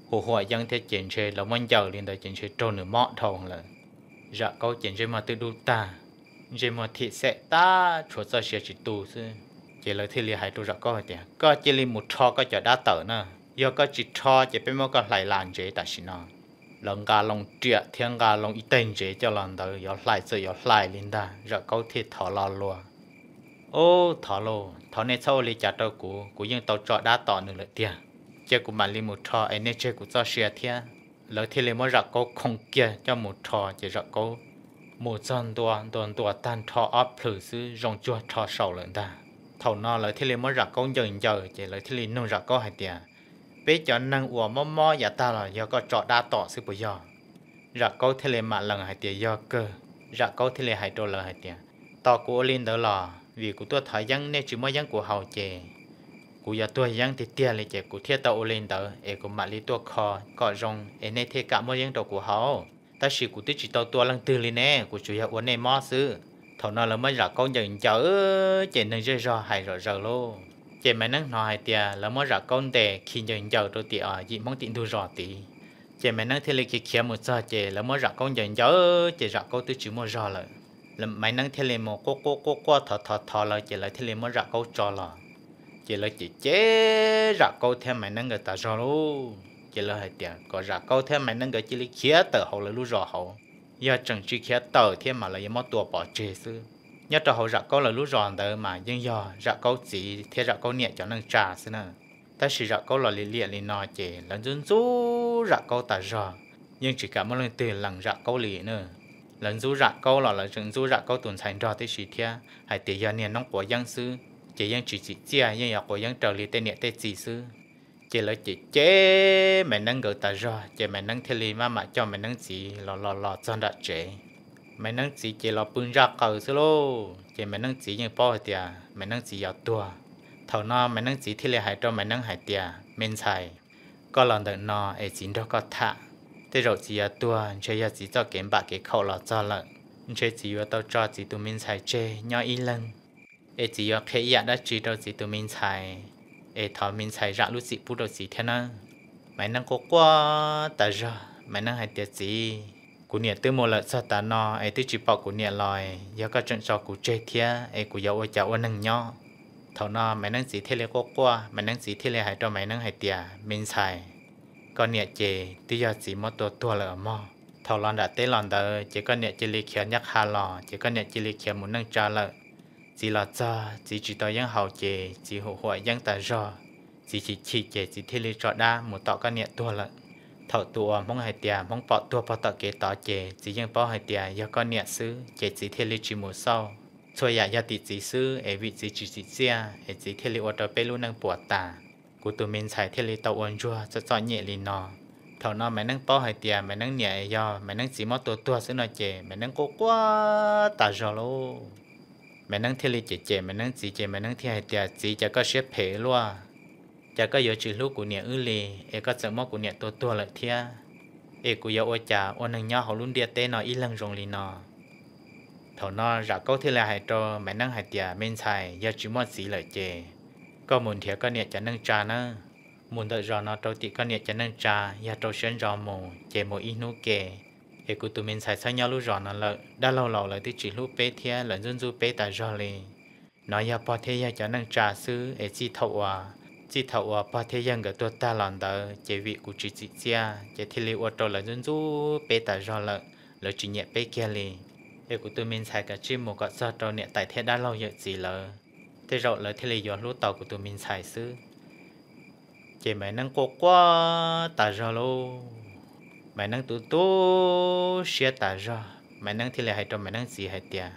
hu huam yeeb thiab ces ntshe lawv muab ncaws li ntawd ces ntshe raug nws mob dhau lawm. Zam Kaub ces ntsej muag twb dub tag, ntsej muag thim xem tag tshuav txoj sia tsis tu xwb. Ces lawv thiaj li hais rau Zam Kaub hais tias, Koj cia li mus rho koj cov dab tawm na, yog koj tsis rho ces peb muab koj hlais las ntsev tam sim no. Lawv nqa loo riam thiab nqa loo ib teg ntsev coj los ntawd yuav hlais txawm yuav hlais li ntag, Zam Kaub thiaj thov lo lua, Ub, thov lauj, thov nej txhob ua li cas rau kuv, kuv yeej tau tso dab tom nws lawm tiag. Cia kuv mam li mus rho es nej tseg kuv txoj sia thiab. Lawv thiaj li muab Zam Kaub khoo kiag coj mus rho ces Zam Kaub mus txog ntua ntua ntua tag nrho ob plhws xwb zoo cuag rho saum lawm ntag. Thaum no lawv thiaj li muab Zam Kaub ncaws ncaws ces lawv thiaj li nug Zam Kaub hais tias, Peb cov neeg uas mob mob yav tag los yog koj tso dab tom xwb puas yog? Zam Kaub thiaj li mam lees hais tias yog kawg. Zam Kaub thiaj li hais rau lawv hais tias, Tos kuv ua li ntawd los vim kuv tuaj thov yeeb nej tsis muab yeeb kuv haus ces kuv yuav tuag yeeb tiag tiag li ces kuv thiaj tau ua li ntawd es kuv mam li tuaj kho kom zoo es nej thiaj kam muab yeeb rau kuv haus. Tab sis kuv twb tsis tau tua leej twg li ne, kuv tsuas yog ua nej mob xwb. Thaum no lawv muab Zam Kaub ncaws ncaws ces neeg zej zog hais zom zaws lauj. Ces Maiv Neeb hnov hais tias lawv muab Zam Kaub ntes khi ncaws ncaws rau tim yim Hmoob tim ntug zos tid. Ces Maiv Neeb thiaj li khiav khiav mus txog ces lawv muab Zam Kaub ncaws ncaws ces Zam Kaub twb tsis muaj zog lawm. Maiv Neeb thiaj li mus quaj quaj quaj quaj thov thov thov lawv ces lawv thiaj li muab Zam Kaub tso los. Ces lawv cem cem Zam Kaub thiab Maiv Neeb nkawd tas zog lauj. Ces lawv hais tias kom Zam Kaub thiab Maiv Neeb nkawd cia li khiav tawm hauv lawv lub zos hauv. yog tseem tsis khiav tawm thiab mas lawv yuav muab tua pov tseg xwb. Nyob rau hauv Zam Kaub lawv lub zos ntawd mas yeej yog Zam Kaub txiv thiab Zam Kaub niam cov neej tsa xwb na. Tab sis Zam Kaub los li liam li no ces lawv ntxub ntxub Zam Kaub tas zog, yeej tsis kam muaj leej twg lees Zam Kaub li na. Lawv ntxub Zam Kaub los lawv tseem ntxub Zam Kaub tus ntxhais nrog tib si thiab hais tias yog niag noob quav yeeb xwb, ces yeej tsis txim txiaj, yeej yuav quav yeeb raws li tej niam tej txiv xwb. Ces lawv cem cem Maiv Neeb nkawd tas zog ces Maiv Neeb thiaj li maj mam coj Maiv Neeb txiv los los los txog nram tsev. Maiv Neeb txiv ces los pw ntsaj qaws xwb lauj. Ces Maiv Neeb txiv yeej paub hais tias Maiv Neeb txiv yuav tuag. Thaum no Maiv Neeb txiv thiaj li hais rau Maiv Neeb hais tias, me ntxhais, koj los ntawm no es txiv nrog koj tham. Tej zaum txiv yuav tuag ntshe yog txiv txoj kev npam kev khaum los txog lawm, ntshe txiv yuav tau tso txiv tus me ntxhais tseg nyob ib leeg. Es txiv yuav qhia ib yam dab tsi rau txiv tus me ntxhais, es thov me ntxhais zam lub txim pub rau txiv thiab nawb. Maiv Neeb quaj quaj tas zog, Maiv Neeb hais tias, txiv, kuv niam twb mus lawm txog tav no es twb tsis pom kuv niam los, yog koj tseem tso kuv tseg thiab es kuv yuav ua cas ua neeg nyob. Thaum no Maiv Neeb txiv thiaj li quaj quaj, Maiv Neeb txiv thiaj li hais rau Maiv Neeb hais tias, me ntxhais, koj niam ces twb yog txiv muab tua tuag lawm mog. Thaum los nram teb los ntawd ces koj niam cia li khiav ncaj qha los ces koj niam cia li khiav mus neej tsa lawm. Txiv los txog txiv tsis tau yeeb haus ces txiv hum huam yeeb tas zog, txiv chim chim ces txiv thiaj li tso dab mus tom koj niam tuag lawm. Thaum tus uas Hmoob hais tias Hmoob pom tuag pog tom kev tod ces txiv yeej paub hais tias yog koj niam xwb ces txiv thiaj li tsis mus xauj. Txhua yam yog tim txiv xwb es vim txiv tsis txim txiaj es txiv thiaj li ua rau peb lub neej puas tas. Kuv tus me ntxhais thiaj li tau ua ntsuag txom txom nyem li no. Thaum no Maiv Neeb paub hais tias Maiv Neeb niam yog Maiv Neeb txiv muab tua tuag xwb no ces Maiv Neeb quaj quaj tas zog lauj. Maiv Neeb thiaj li cem cem Maiv Neeb txiv ces Maiv Neeb thiaj hais tias, txiv, cas koj siab phem luaj, cas koj yuav tsis hlub kuv niam wb li, es koj txawm muab kuv niam tua tuag lawm thiab, es kuv yuav ua cas ua neeg nyob hauv lub ntiaj teb no ib leeg zoo li no? Thaum no Zam Kaub thiaj li hais rau Maiv Neeb hais tias, me ntxhais, yog tsis muaj txiv lawm ces koj mus nrhiav koj niam cov neej tsa nawb. Mus ntawm zos no rau tim koj niam cov neej tsa, yog rau siab ntso mus ces mus ib hnub ke, es kuv tus me ntxhais txhob nyob lub zos no lawm. Dab laug laus lawv twb tsis hlub peb thiab lawv ntxub ntxub peb tas zog li. No yog pog thiab yawg cov neej tsa xwb es txij thaum uas, txij thaum uas pog thiab yawg nkawd tuag tag los ntawd ces vim kuv tsis txim txiaj ces thiaj li ua rau lawv ntxub ntxub peb tas zog lawm, lawv tsis nyiam peb kiag li. Es kuv tus me ntxhais kav tsij mus kom txog rau niam tais thiab dab laug yawm txiv lawv, tej zaum lawv thiaj li yuav hlub tau kuv tus me ntxhais xwb. Ces Maiv Neeb quaj quaj tas zog lauj. Maiv Neeb tu tu siab tas zog, Maiv Neeb thiaj li hais rau Maiv Neeb txiv hais tias,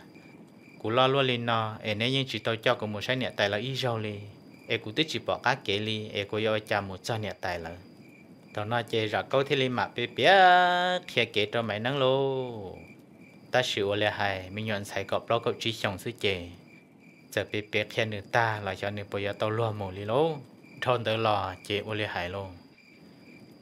kuv loj luaj li no es neb yeej tsis tau coj kuv mus saib niam tais lawv ib zaug li, es kuv twb tsis pom qab kev li es kuv yuav ua cas mus txog niam tais lawv. Thaum no ces Zam Kaub thiaj li mam piav piav qhia kev rau Maiv Neeb lauj. Tab sis ua li hais me nyuam ntxhais kaum plaub kaum tsib xyoos xwb ces txawm piav piav qhia nws tag los xyov nws puas yuav tau luag mus li lauj. Dhau ntawd los ces ua li hais lauj,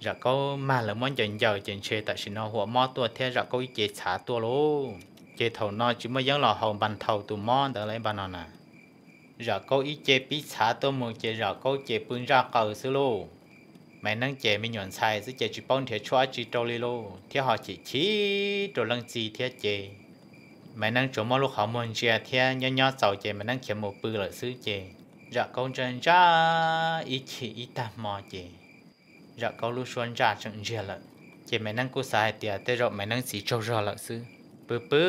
Zam Kaub mag lawv muab ncaws ncaws ces ntshe tam sim no huam mob tuaj thiab Zam Kaub ib ce txhav tuaj lauj. Ces thaum no tsis muaj yeeb los haus npas thaus tus mob ntawd lawm npaj no na. Zam Kaub ib ce pib txhav tuaj mus ces Zam Kaub ces pw ntsaj qaws xwb lauj. Maiv Neeb ces me nyuam ntxhais xwb ces tsis paub nrhiav tshuaj dab tsi rau li lauj, thiab ho chim chim rau leej txiv thiab ces Maiv Neeb tsuas muab lub qhov muag ntsia thiab nyob nyob txaus ces Maiv Neeb khiav mus pw lawm xwb ces Zam Kaub ntsaj ntsaj ib chim ib tag hmo ces Zam Kaub lub suab ntsaj tseem ntsiag lawm. Ces Maiv Neeb kuj xav hais tias tej zaum Maiv Neeb txiv tsaug zog lawm xwb. Pw pw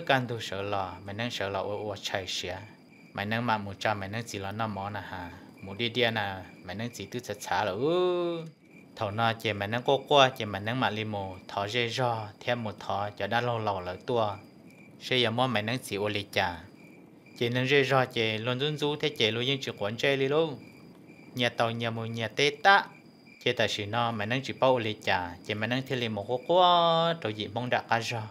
kaj ntug sawv los, Maiv Neeb sawv los ua ua tshais siav. Maiv Neeb mam mus tsa Maiv Neeb txiv los noj mov na has, mus diaj diaj na, Maiv Neeb txiv twb txhav txhav lawm. Thaum no ces Maiv Neeb quaj quaj ces Maiv Neeb mam li mus thov zej zog thiab mus thov cov dab laug laus lawv tuaj seb yuav muab Maiv Neeb txiv ua li cas. Ces neeg zej zog ces luag ntxub ntxub thiab ces luag yeej tsis quav ntsej li lauj, nyias tau nyias mus nyias teb tag. Ces tam sim no Maiv Neeb tsis paub ua li cas ces Maiv Neeb thiaj li mus quaj quaj rau yim Hmoob nram qab zog.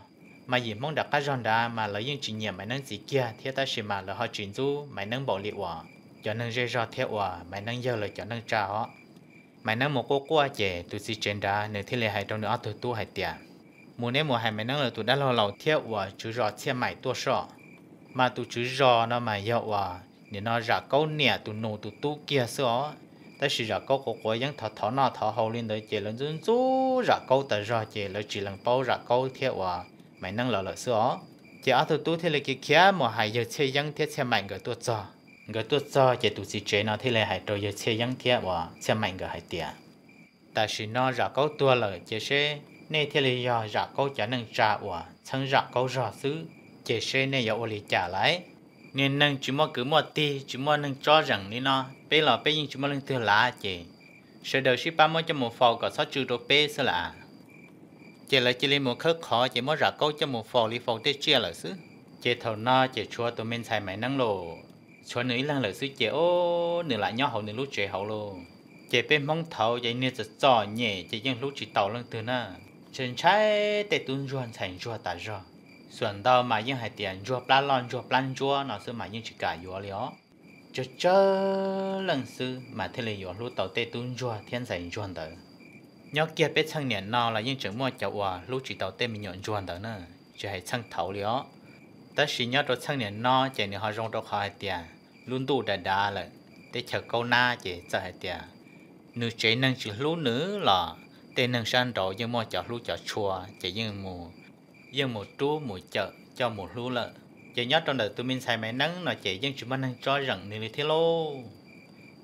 Mas yim Hmoob nram qab zog nrad mas lawv yeej tsis nyiam Maiv Neeb txiv kiag thiab tab sis mas lawv ho tsis ntxub Maiv Neeb npaum li uas cov neeg zej zog thiab uas Maiv Neeb yawg lawv cov neej tsa os. Maiv Neeb mus quaj quaj ces tus txiv tsev nrad nws thiaj li hais rau nws ob tug tub hais tias, mus neb mus hais Maiv Neeb lawv tus dab laug laus thiab uas tswv zos Txhiaj Maim tuaj soj. Mas tus tswv zos no mas yog uas nim no Zam Kaub niam tus nus tus tub kiag xwb os. Tab sis Zam Kaub quav quav yeeb thov thov noj thov haus li ntawd ces lawv ntxub ntxub Zam Kaub tas zog ces lawv tsis lees paub Zam Kaub thiab uas Maiv Neeb lawv lawm xwb os. Ces ob tug tub thiaj li khiav khiav mus hais yawg Txhiaj Yeeb thiab Txhiaj Maim nkawd tuaj txog. Nkawd tuaj txog ces tus txiv tsev no thiaj li hais rau yawg Txhiaj Yeeb thiab uas Txhiaj Maim nkawd hais tias, tam sim no Zam Kaub tuag lawm ces seb nej thiaj li yog Zam Kaub cov neej tsa uas txheeb Zam Kaub zog xwb, ces seb nej yuav ua li cas lawm? Niag neeg tsis muaj kwv muaj tij, tsis muaj neeg tsob zeem li no, peb los peb yeej tsis muaj leej twg lav, ces sawv daws sib pab muab coj mus faus kom txhob tsw rau peb xwb lawm. Ces lawv cia li mus khawb qhov ces muab Zam Kaub coj mus faus li faus tej tsiaj lawm xwb. Ces thaum no ces tshuav tus me ntxhais Maiv Neeb los, tshuav nws ib leeg lawm xwb ces o, nws lam nyob hauv nws lub tsev hauv lauj. Ces peb Hmoob thaud ces niag txom txom nyem ces yeej hlub tsis tau leej twg na. Ntshai ntshai tej tub ntsuag ntxhais ntsuag tas zog. Xuam ntau mas yeej hais tias ntsuag plab loj ntsuag plab ntsuab no xwb mas yeej tsis kam yuav li os. Tsawg tsawg leej xwb mas thiaj li yuav hlub tau tej tub ntsuag thiab ntxhais ntsuag ntawd. Nyob kiag peb txheej niam no los yeej tseem muaj cov uas hlub tsis tau tej me nyuam ntsuag ntawd na, tsis hais txheej thaud li os. Tab sis nyob rau txheej niam no ces nws ho zoo rau qhov hais tias lub ntuj dav dav lawm, teb chaws kaub nab ces txawm hais tias nws tsev neeg tsis hlub nws los tej neeg sab nraud yeej muaj cov hlub cov tshua ces yeej mus rub mus cawm coj mus hlub lawm. Ces nyob rau ntawm tus me ntxhais Maiv Neeb no ces yeej tsis muaj neeg tsob zeem nws li thiab lauj.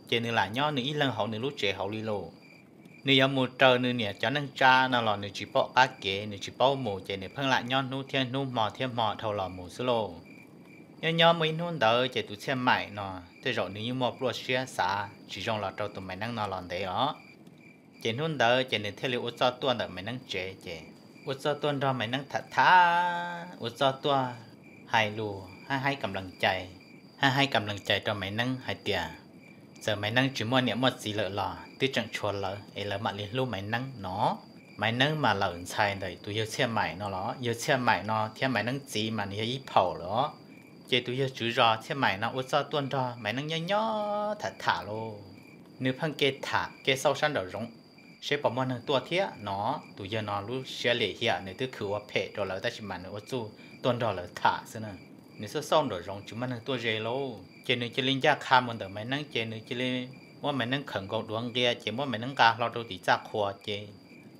Ces nws lam nyob nws ib leeg hauv nws lub tsev hauv li lauj. Nws yuav mus raws nws niam cov neej tsa no los nws tsis pom qab kev, nws tsis paub mus ces nws pheej lam nyob hnub thiab hnub hmo thiab hmo dhau los mus xwb lauj. Nyob nyob muaj ib hnub ntawd ces tus Txhiaj Maim no tej zaum nws yeej muaj pluaj siab xav tsis zoo los rau tus Maiv Neeb no los ntev os. Ces hnub ntawd ces nws thiaj li ua txuj tuaj ntawm Maiv Neeb tsev ces ua txuj tuaj nrog Maiv Neeb tham tham, ua txuj tuaj hais lus haib haib kam lees cai, haib haib kam lees cai rau Maiv Neeb hais tias txawm Maiv Neeb tsis muaj niam muaj txiv lawm los twb tseem tshuav lawv es lawv mam li hlub Maiv Neeb no. Maiv Neeb mas lawm ntxhais ntawm tus yawg Txhiaj Maim no los, yawg Txhiaj Maim no thiab Maiv Neeb txiv mas nws yog ib phaum lawm os. Ces tus yawg tswv zos Txhiaj Maim no ua txuj tuaj nrog Maiv Neeb nyob nyob tham tham lauj. Nws pheej ke tham ke xauj sab nraum zoov seb puas muaj neeg tuaj thiab no. Tus yawg no lub siab lim hiam, nws twb khwv ua phem rau lawv tab sis mas nws ua txuj tuaj nrog lawv tham xwb na. Nws xauj xauj nraum zoov tsis muaj neeg tuaj ze lauj, ces nws cia li ncaj qha mus ntawm Maiv Neeb ces nws cia li muab Maiv Neeb khawm nkaus duav nqia ces muab Maiv Neeb nqa hlo rau tim txaj qhua ces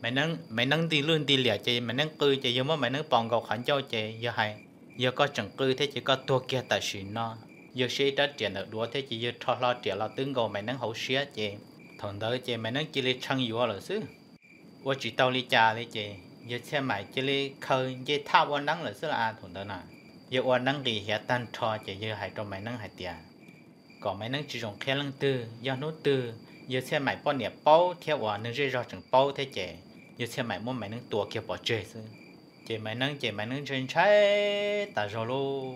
Maiv Neeb nti lwj nti liam ces Maiv Neeb qw ces yawg muab Maiv Neeb pos nkaus qhov ncauj ces yawg hais, yog koj tseem qw thiab ces koj tuag kiag tam sim no. Yawg siab ib rab riam ntawm duav thiab ces yawg rho hlo riam los twb nkaus Maiv Neeb hauv siab ces thaum ntawd ces Maiv Neeb cia li tshee yuav lawm xwb. Ua tsis tau li cas li ces yawg Txhiaj Maim cia li khaws nce thaj ua neeb lawm xwb las thaum ntawd na. Yawg ua neeb nqis hiav tag nrho ces yawg hais rau Maiv Neeb hais tias kom Maiv Neeb tsis zoo qhia leej twg, yog hnub twg yawg Txhiaj Maim poj niam paub thiab uas neeg zej zog tseem paub thiab ces yawg Txhiaj Maim muab Maiv Neeb tua kiag pov tseg xwb. Ces Maiv Neeb ces Maiv Neeb ntshai ntshai tas zog lauj.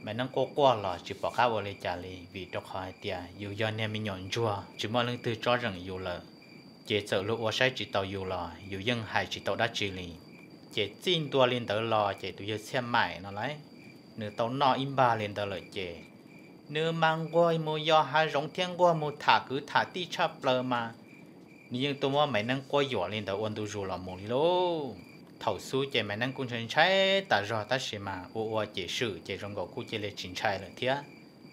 Maiv Neeb quaj quaj los tsis pom qab ua li cas li vim rau qhov hais tias yus yog niag me nyuam ntsuag tsis muaj leej twg tsob zeem yus lawm. Ces txawm luag ua saib tsis taus yus los yus yeej hais tsis tau dab tsi li. Ces txij ntua li ntawd los ces tus yawg Txhiaj Maim no lauj, nws tau noj ib npag li ntawd lawm ces nws mas nquag mus yos hav zoov thiab nquag mus tham kwv tham tij tshaj plaws mas nws yeej tuaj muab Maiv Neeb quab yuam li ntawd ua ntu zus los mus li lauj. Thaum xub ces Maiv Neeb kuj ntshai ntshai tas zog tab sis mas ua ua ces swm ces zoo nkaus kuj cia li tsis ntshai lawm thiab.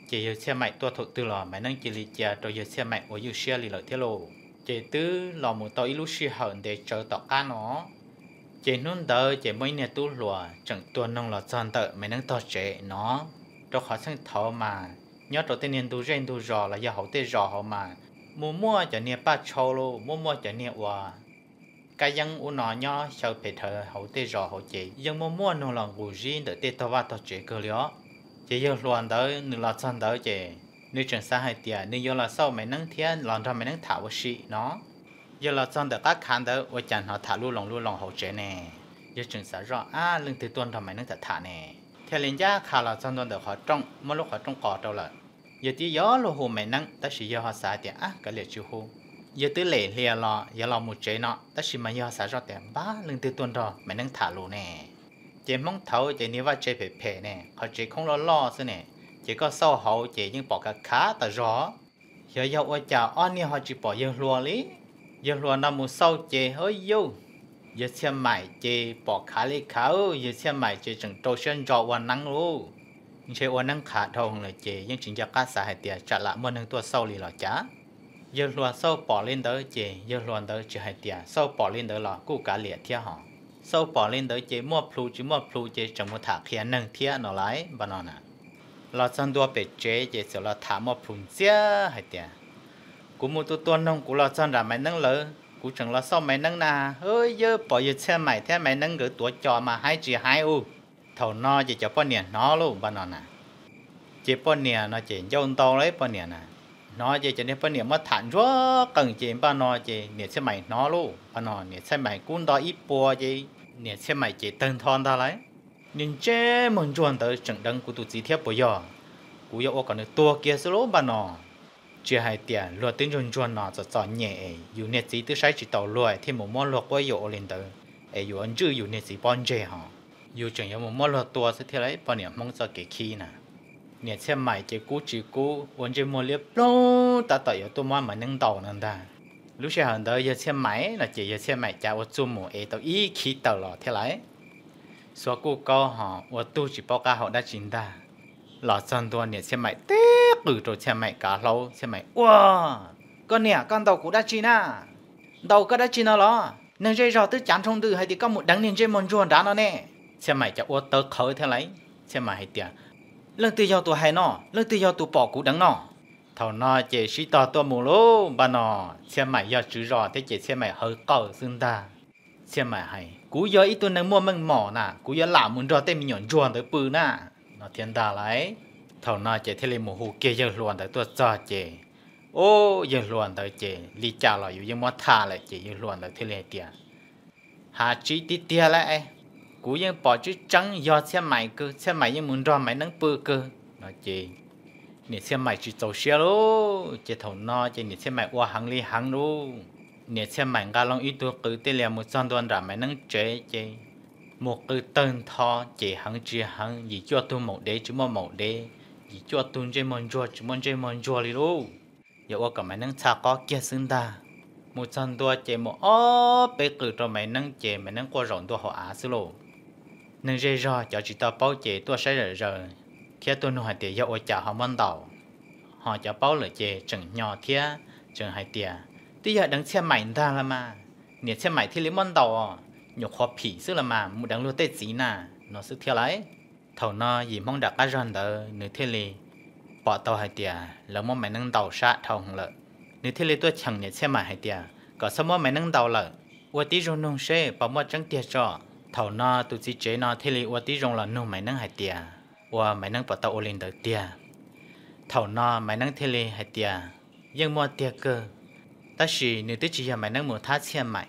Ces yawg Txhiaj Maim tuaj thaum twg los Maiv Neeb cia li cia rau yawg Txhiaj Maim ua ywj siab li lawm thiab lauj. Ces twb los mus tau ib lub sij hawm ntev tsawv tom qab no ces hnub ntawd ces muaj ib niag tub hluas tseem tua noog los txog ntawm Maiv Neeb tog tsev no, rau qhov txheej thaud mas nyob rau tej niag ntug zej ntug zos los yog hauv tej zos hauv mas mus muaj cov niag paj tshau lauj, muaj muaj cov niag uas kab yeeb ub no nyob xyaw pes rhawv hauv tej zos hauv ces yeej muaj muaj noog los nqus zib ntawm tej tog vaj tog tsev kawg li os. Ces yawg hluas ntawd nws los txog ntawd ces nws tseem xav hais tias nws yuav los xauj Maiv Neeb thiab los nrog Maiv Neeb tham ua si no. Yawg los txog ntawm qab khav ntawd ua cas hnov tham lub loos lub loos hauv tsev ne. Yawg tseem xav zoj ab leej twg tuaj nrog Maiv Neeb tham tham ne, thiaj li ncaj qha los txog ntua ntawm qhov rooj, muab lub qhov rooj qos rau lawm. Yawg twb yuav luag hu Maiv Neeb tab sis yawg ho xav tias ab kav liam tsis hu. Yawg twb lem hlias los yuav los mus tsev no tab sis mas yawg xav zoj tias npab leej twg tuaj nrog Maiv Neeb tham lus ne. Ces Hmoob thaud ces niag vaj tsev phem phem ne, qhov tsev khoob loj loj xwb ne, ces koj xauj hauv ces yeej pom kav khav tas zog. Xyov yog ua cas ob niag ho tsis pom yawg hluas li. Yawg hluas no mus xauj ces hawb yauj, yawg Txhiaj Maim ces pom khav li khav, yawg Txhiaj Maim ces tseem rau siab ntso ua neeb lauj. Ntshe ua neeb qhav dhau lawm ces yeej tsis nco qab xav hais tias tsam lam muaj neeg tuaj xauj li los cas. Yawg hluas xauj pom li ntawd ces yawg hluas ntawd tsis hais tias xauj pom li ntawd los kuj kav liam thiab hos. Xauj pom li ntawd ces muaj plhus tsis muaj plhus ces tseem mus tham qhia neeg thiab no laiv npaj no na. Los txog ntua pem tsev ces txawm los tham muaj plhus ntxiag hais tias kuv mus tua tua noog kuv los txog nram Maiv Neeb lawv, Kuv tseem los xauj Maiv Neeb na, yawg pom yawg Txhiaj Maim thiab Maiv Neeb nkawd tuav cos mas haib tsis haib u. Thaum no ces cov poj niam hnov lauj npaj no na. Ces poj niam no ces ncauj ntau lawm poj niam na. Hnov ces cov niag poj niam muab tham ntsuag qees ces npaj no ces niam Txhiaj Maim hnov lauj npaj no, niam Txhiaj Maim kub nto ib puas ces niam Txhiaj Maim ces tawg ntho ntag lauj. Niag ntsej muag ntsuag ntawd tseem deev kuv tus txiv thiab puas yog? Kuv yuav ua kom nws tuag kiag xwb lauj npaj no. Tsis hais tias luag twb ntsuag ntsuag no txom txom nyem es yus niag txiv twb saib tsis taus luag thiaj mus muab luag quab yuam ua li ntawd, es yuav ntswj yus niag txiv pob ntseg hos, yus tseem yuav mus muab luag tua xwb thiab lauj. Poj niam Hmoob txoj kev khib na. Niam Txhiaj Maim ces kub tsis kub ua ntsej muag liab ploog tab tom yuav tuaj muab Maiv Neeb ntaus no ntag. Lub sij hawm ntawd yawg Txhiaj Maim no ces yawg Txhiaj Maim cas ua txuj mus ev tau ib khib taws los thiab lauj. Xuas kuj kaub hos ua tug tsis paub qab hau dab tsi ntag. Los txog ntua niam Txhiaj Maim teb qws rau Txhiaj Maim kav hlaub, Txhiaj Maim ua, koj niam, koj ntaus kuv dab tsi na? Ntaus koj dab tsi no los? Neeg zej zog twb cav nrhoo ntws hais tias koj mus deev niag ntsej muag ntsuag nrad no ne. Txhiaj Maim cas ua tawv qhawv thiab lauj. Txhiaj Maim hais tias, leej twg yog tus hais no? Leej twg yog tus pom kuv deev no? Thaum no ces sib tog tuaj mus lauj npaj no. Txhiaj Maim yog tswv zos thiab ces Txhiaj Maim hawv qawm xwb ntag. Txhiaj Maim hais, kuv yog ib tug neeg muaj meej mom na, kuv yuav lam mus nrog tej me nyuam ntsuag ntawd pw na, no thiab ntag lauj. Thaum no ces thiaj li mus hu kiag yawg hluas ntawd tuaj txog ces, o, yawg hluas ntawd ces li cas los yus yeej muab tham lawm ces yawg hluas ntawd thiaj li hais tias, hav tsiv tiag tiag lauj, kuv yeej pom tseeb tseeb yog Txhiaj Maim kawg, Txhiaj Maim yeej mus nrog Maiv Neeb pw kawg no ces niam Txhiaj Maim tsis txaus siab lauj. Ces thaum no ces niam Txhiaj Maim ua heev li heev lauj. Niam Txhiaj Maim nqa loo ib tug qws tej lias mus txog ntua nram Maiv Neeb tsev ces mus qw tawg ntho, ces heev tsis heev, yim cuaj tug maum dev tsis muaj maum dev, yim cuaj tug ntsej muag ntsuag tsis muaj ntsej muag ntsuag li lauj. Yog ua kom Maiv Neeb txha qob kiag xwb ntag. Mus txog ntua ces mus ob peb qws rau Maiv Neeb ces Maiv Neeb quaj zaum ntua hauv av xwb lauj. Neeg zej zog cov tsis tau paub ces tuaj saib zom zaws thiab tuaj nug hais tias yog ua cas ho muab ntaus, ho cov paub lawm ces tseem hnyos thiab tseem hais tias, twb yog deev Txhiaj Maim ntag los mas, niam Txhiaj Maim thiaj li muab ntaus, nyuam qhuav phim xwb los mas mus deev luag tej txiv na, no xwb thiab lauj. Thaum no yim Hmoob nram qab zog ntawd nws thiaj li pom tau hais tias lawv muab Maiv Neeb ntaus sab dhau heev lawm. Nws thiaj li tuaj cheem niam Txhiaj Maim hais tias kom txhob muab Maiv Neeb ntaus lawm, ua tib zoo nug seb puas muaj tseeb tiag tso. Thaum no tus txiv tsev no thiaj li ua tib zoo los nug Maiv Neeb hais tias, ua Maiv Neeb puas tau ua li ntawd tiag? Thaum no Maiv Neeb thiaj li hais tias, yeej muaj tiag kawg, tab sis nws twb tsis yog Maiv Neeb mus thab Txhiaj Maim.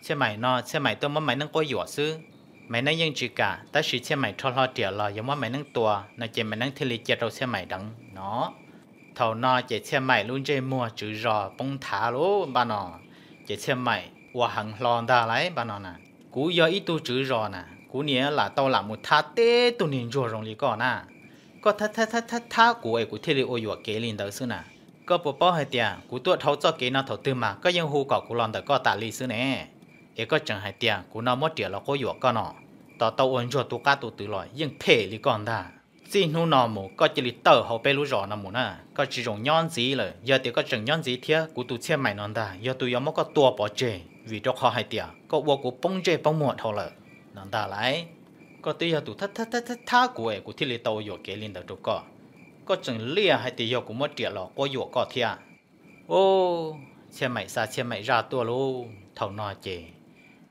Txhiaj Maim no Txhiaj Maim tuaj muab Maiv Neeb quab yuam xwb. Maiv Neeb yeej tsis kam, tab sis Txhiaj Maim rho hlo riam los yuav muab Maiv Neeb tua no ces Maiv Neeb thiaj li cia rau Txhiaj Maim deev no. Thaum no ces Txhiaj Maim lub ntsej muag tswv zos poob nthav lauj npaj no, ces Txhiaj Maim ua heev hlo ntag lauj npaj no na. Kuv yog ib tug tswv zos na, kuv niam lam tau lam mus thab teb tug niag ntsuag zoo li koj na. Koj thab thab thab kuv es kuv thiaj li ua yuam kev li ntawd xwb na. Koj puas paub hais tias kuv tuaj dhau txoj kev no thaum twg mas koj yeej hu kom kuv los ntawm koj tas li xwb ne? Es koj tseem hais tias kuv no muab riam los quab yuam koj no, tos tau ua ntsuag tu qab tu twv los yeej phem li koj ntag. Txij hnub no mus koj cia li tawm hauv peb lub zos no mus na, koj tsis zoo nyob ntxiv lawm. Yog tias koj tseem nyob ntxiv thiab kuv tus Txhiaj Maim no ntag yog tus yuav muab koj tua pov tseg, vim rau qhov hais tias koj ua kuv poob ntsej poob muag dhau lawm no ntag lauj. Koj twb yog tus thab thab thab kuv es kuv thiaj li tau ua yuam kev li ntawd rau koj. Koj tseem liam hais tias yog kuv muab riam los quab yuam koj thiab. Ub, Txhiaj Maim xa Txhiaj Maim zaj tuaj lauj. Thaum no ces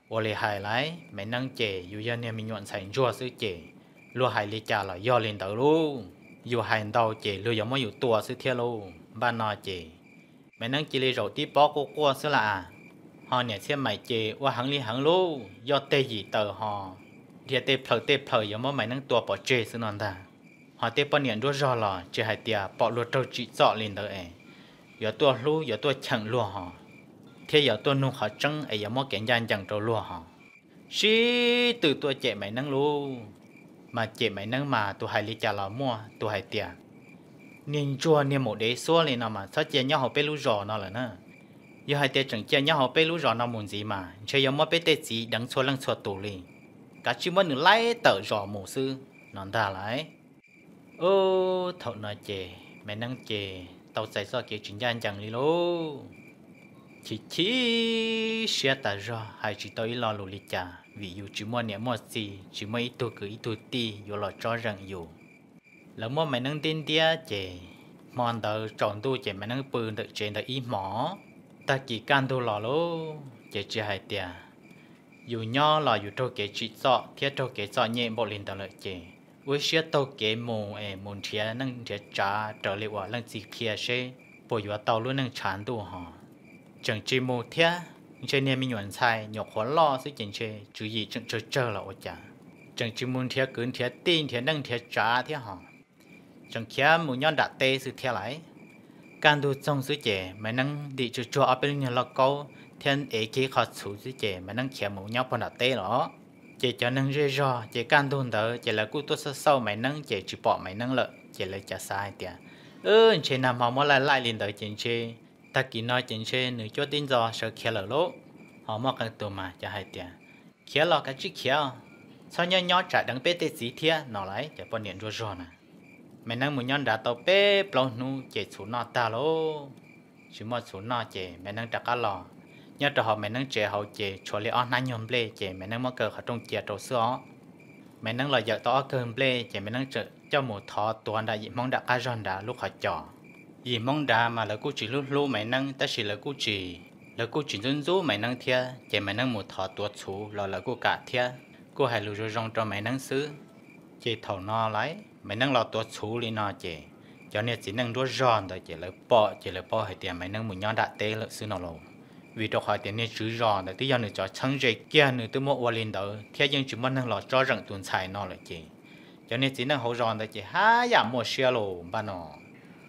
ua li hais lauj, Maiv Neeb ces yus yog niag me nyuam ntxhais ntsuag xwb ces luag hais li cas los yog li ntawd lauj. Yus hais ntau ces luag yuav muab yus tua xwb thiab lauj. Npaj no ces Maiv Neeb cia li zaum tib pob quaj quaj xwb lauj. Ho niam Txhiaj Maim ces ua heev li heev lauj, yoj teg yim taws ho dhia tej plhaws tej plhaws yuav muab Maiv Neeb tua pov tseg xwb no ntag. Ho tej poj niam nruab zog los tsis hais tias pom luag raug tsim txom li ntawd es yuav tuaj hlub yuav tuaj cheem luag ho, thiab yuav tuaj nug qhov tseeb es yuav muab kev ncaj ncees rau luag ho, sib tw tuaj cem Maiv Neeb lauj. Mas cem Maiv Neeb mas tus hais li cas los muaj, tus hais tias, niag ntsuag niag maum dev xuab li no mas txhob cia nyob hauv peb lub zos no lawm na. Yog hais tias tseem cia nyob hauv peb lub zos no mus ntxiv mas ntshe yuav muab peb tej txiv deev txhua leej txhua tus li. Kav tsij muab nws laib tawm zos mus xwb no ntag lauj. Ub, thaum no ces Maiv Neeb ces tau txais txoj kev tsis ncaj ncees li lauj. Chim chim siab tas zog hais tsis tau ib lo lus li cas vim yus tsis muaj niam muaj txiv, tsis muaj ib tug kwv ib tug tij yuav los tsob zeem yus. Lawv muab Maiv Neeb ntiab ntiab ces hmo ntawd tsaus ntuj ces Maiv Neeb pw ntawm tsev ntawd ib hmos. Tag kis kaj ntug los lauj, Ces tsis hais tias yus nyob los yus raug kev tsim txom thiab raug kev txom nyem npaum li ntawd lawm ces ua siab taug kev mus es mus nrhiav neej nrhiav tsav raws li uas leej txiv qhia seb puas yuav tau lub neej tshav ntuj ho. Tseem tsis mus thiab, ntshe niag me nyuam ntxhais nyuam qhuav loj xwb ces ntshe tswv yim tseem tsawg tsawg los ua cas, tseem tsis mus nrhiav kwv nrhiav tij nrhiav neej nrhiav tsav thiab ho. Tseem khiav mus nyob nram teb xwb thiab lais. Kaj ntug txoog xwb ces Maiv Neeb ntim tsuag tsuag ob peb lub niag lauj kaub thiab ev kiag ib qho txhuv xwb ces Maiv Neeb khiav mus nyob puag nram teb los. Ces cov neeg zej zog ces kaj ntug ntawd ces lawv kuj tuaj xauj xauj Maiv Neeb ces tsis pom Maiv Neeb lawm ces lawv cav xav hais tias, ntshe nag hmo muab laij laij li ntawd ces ntshe tag kis no ces ntshe nws cuab tib ntxo sawv khiav lawm lauj. Ho muaj qee tus mas cov hais tias, khiav los kav tsij khiav, txhob nyob nyob tsam deev peb tej txiv thiab no lais cov poj niam ntsuag zog na. Maiv Neeb mus nyob nrad tau peb plaub hnub ces txhuv noj tag lauj. Tsis muaj txhuv noj ces Maiv Neeb rov qab los. Nyob rau hauv Maiv Neeb tsev hauv ces tshuav li ob hnab nyuag nplej ces Maiv Neeb muab kaw qhov rooj cia rau xwb os. Maiv Neeb los yawm tau ob kawg nplej ces Maiv Neeb tseem coj mus thov tuav nram yim Hmoob nram qab zog nrad lub qhov cos. Yim Hmoob nrad mas lawv kuj tsis hlub hlub Maiv Neeb tab sis lawv kuj tsis, lawv kuj tsis ntxub ntxub Maiv Neeb thiab ces Maiv Neeb mus thov tuav txhuv los lawv kuj kam thiab, kuj hais lus zoo zoo rau Maiv Neeb xwb. Ces thaum no lais Maiv Neeb los tuav txhuv li no ces cov niag txiv neej nruab zog ntawd ces lawv pom ces lawv paub hais tias Maiv Neeb mus nyob nram teb lawm xwb no lauj. Vim rau qhov tias niag tswv zos ntawd twb yog nws cov txheeb ze kiag, nws twb muab ua li ntawd thiab yeej tsis muaj neeg los tsob zeem tus ntxhais no lawm ces cov niag txiv neej hauv zos ntawd ces haj yam muaj siab lauj npaj no.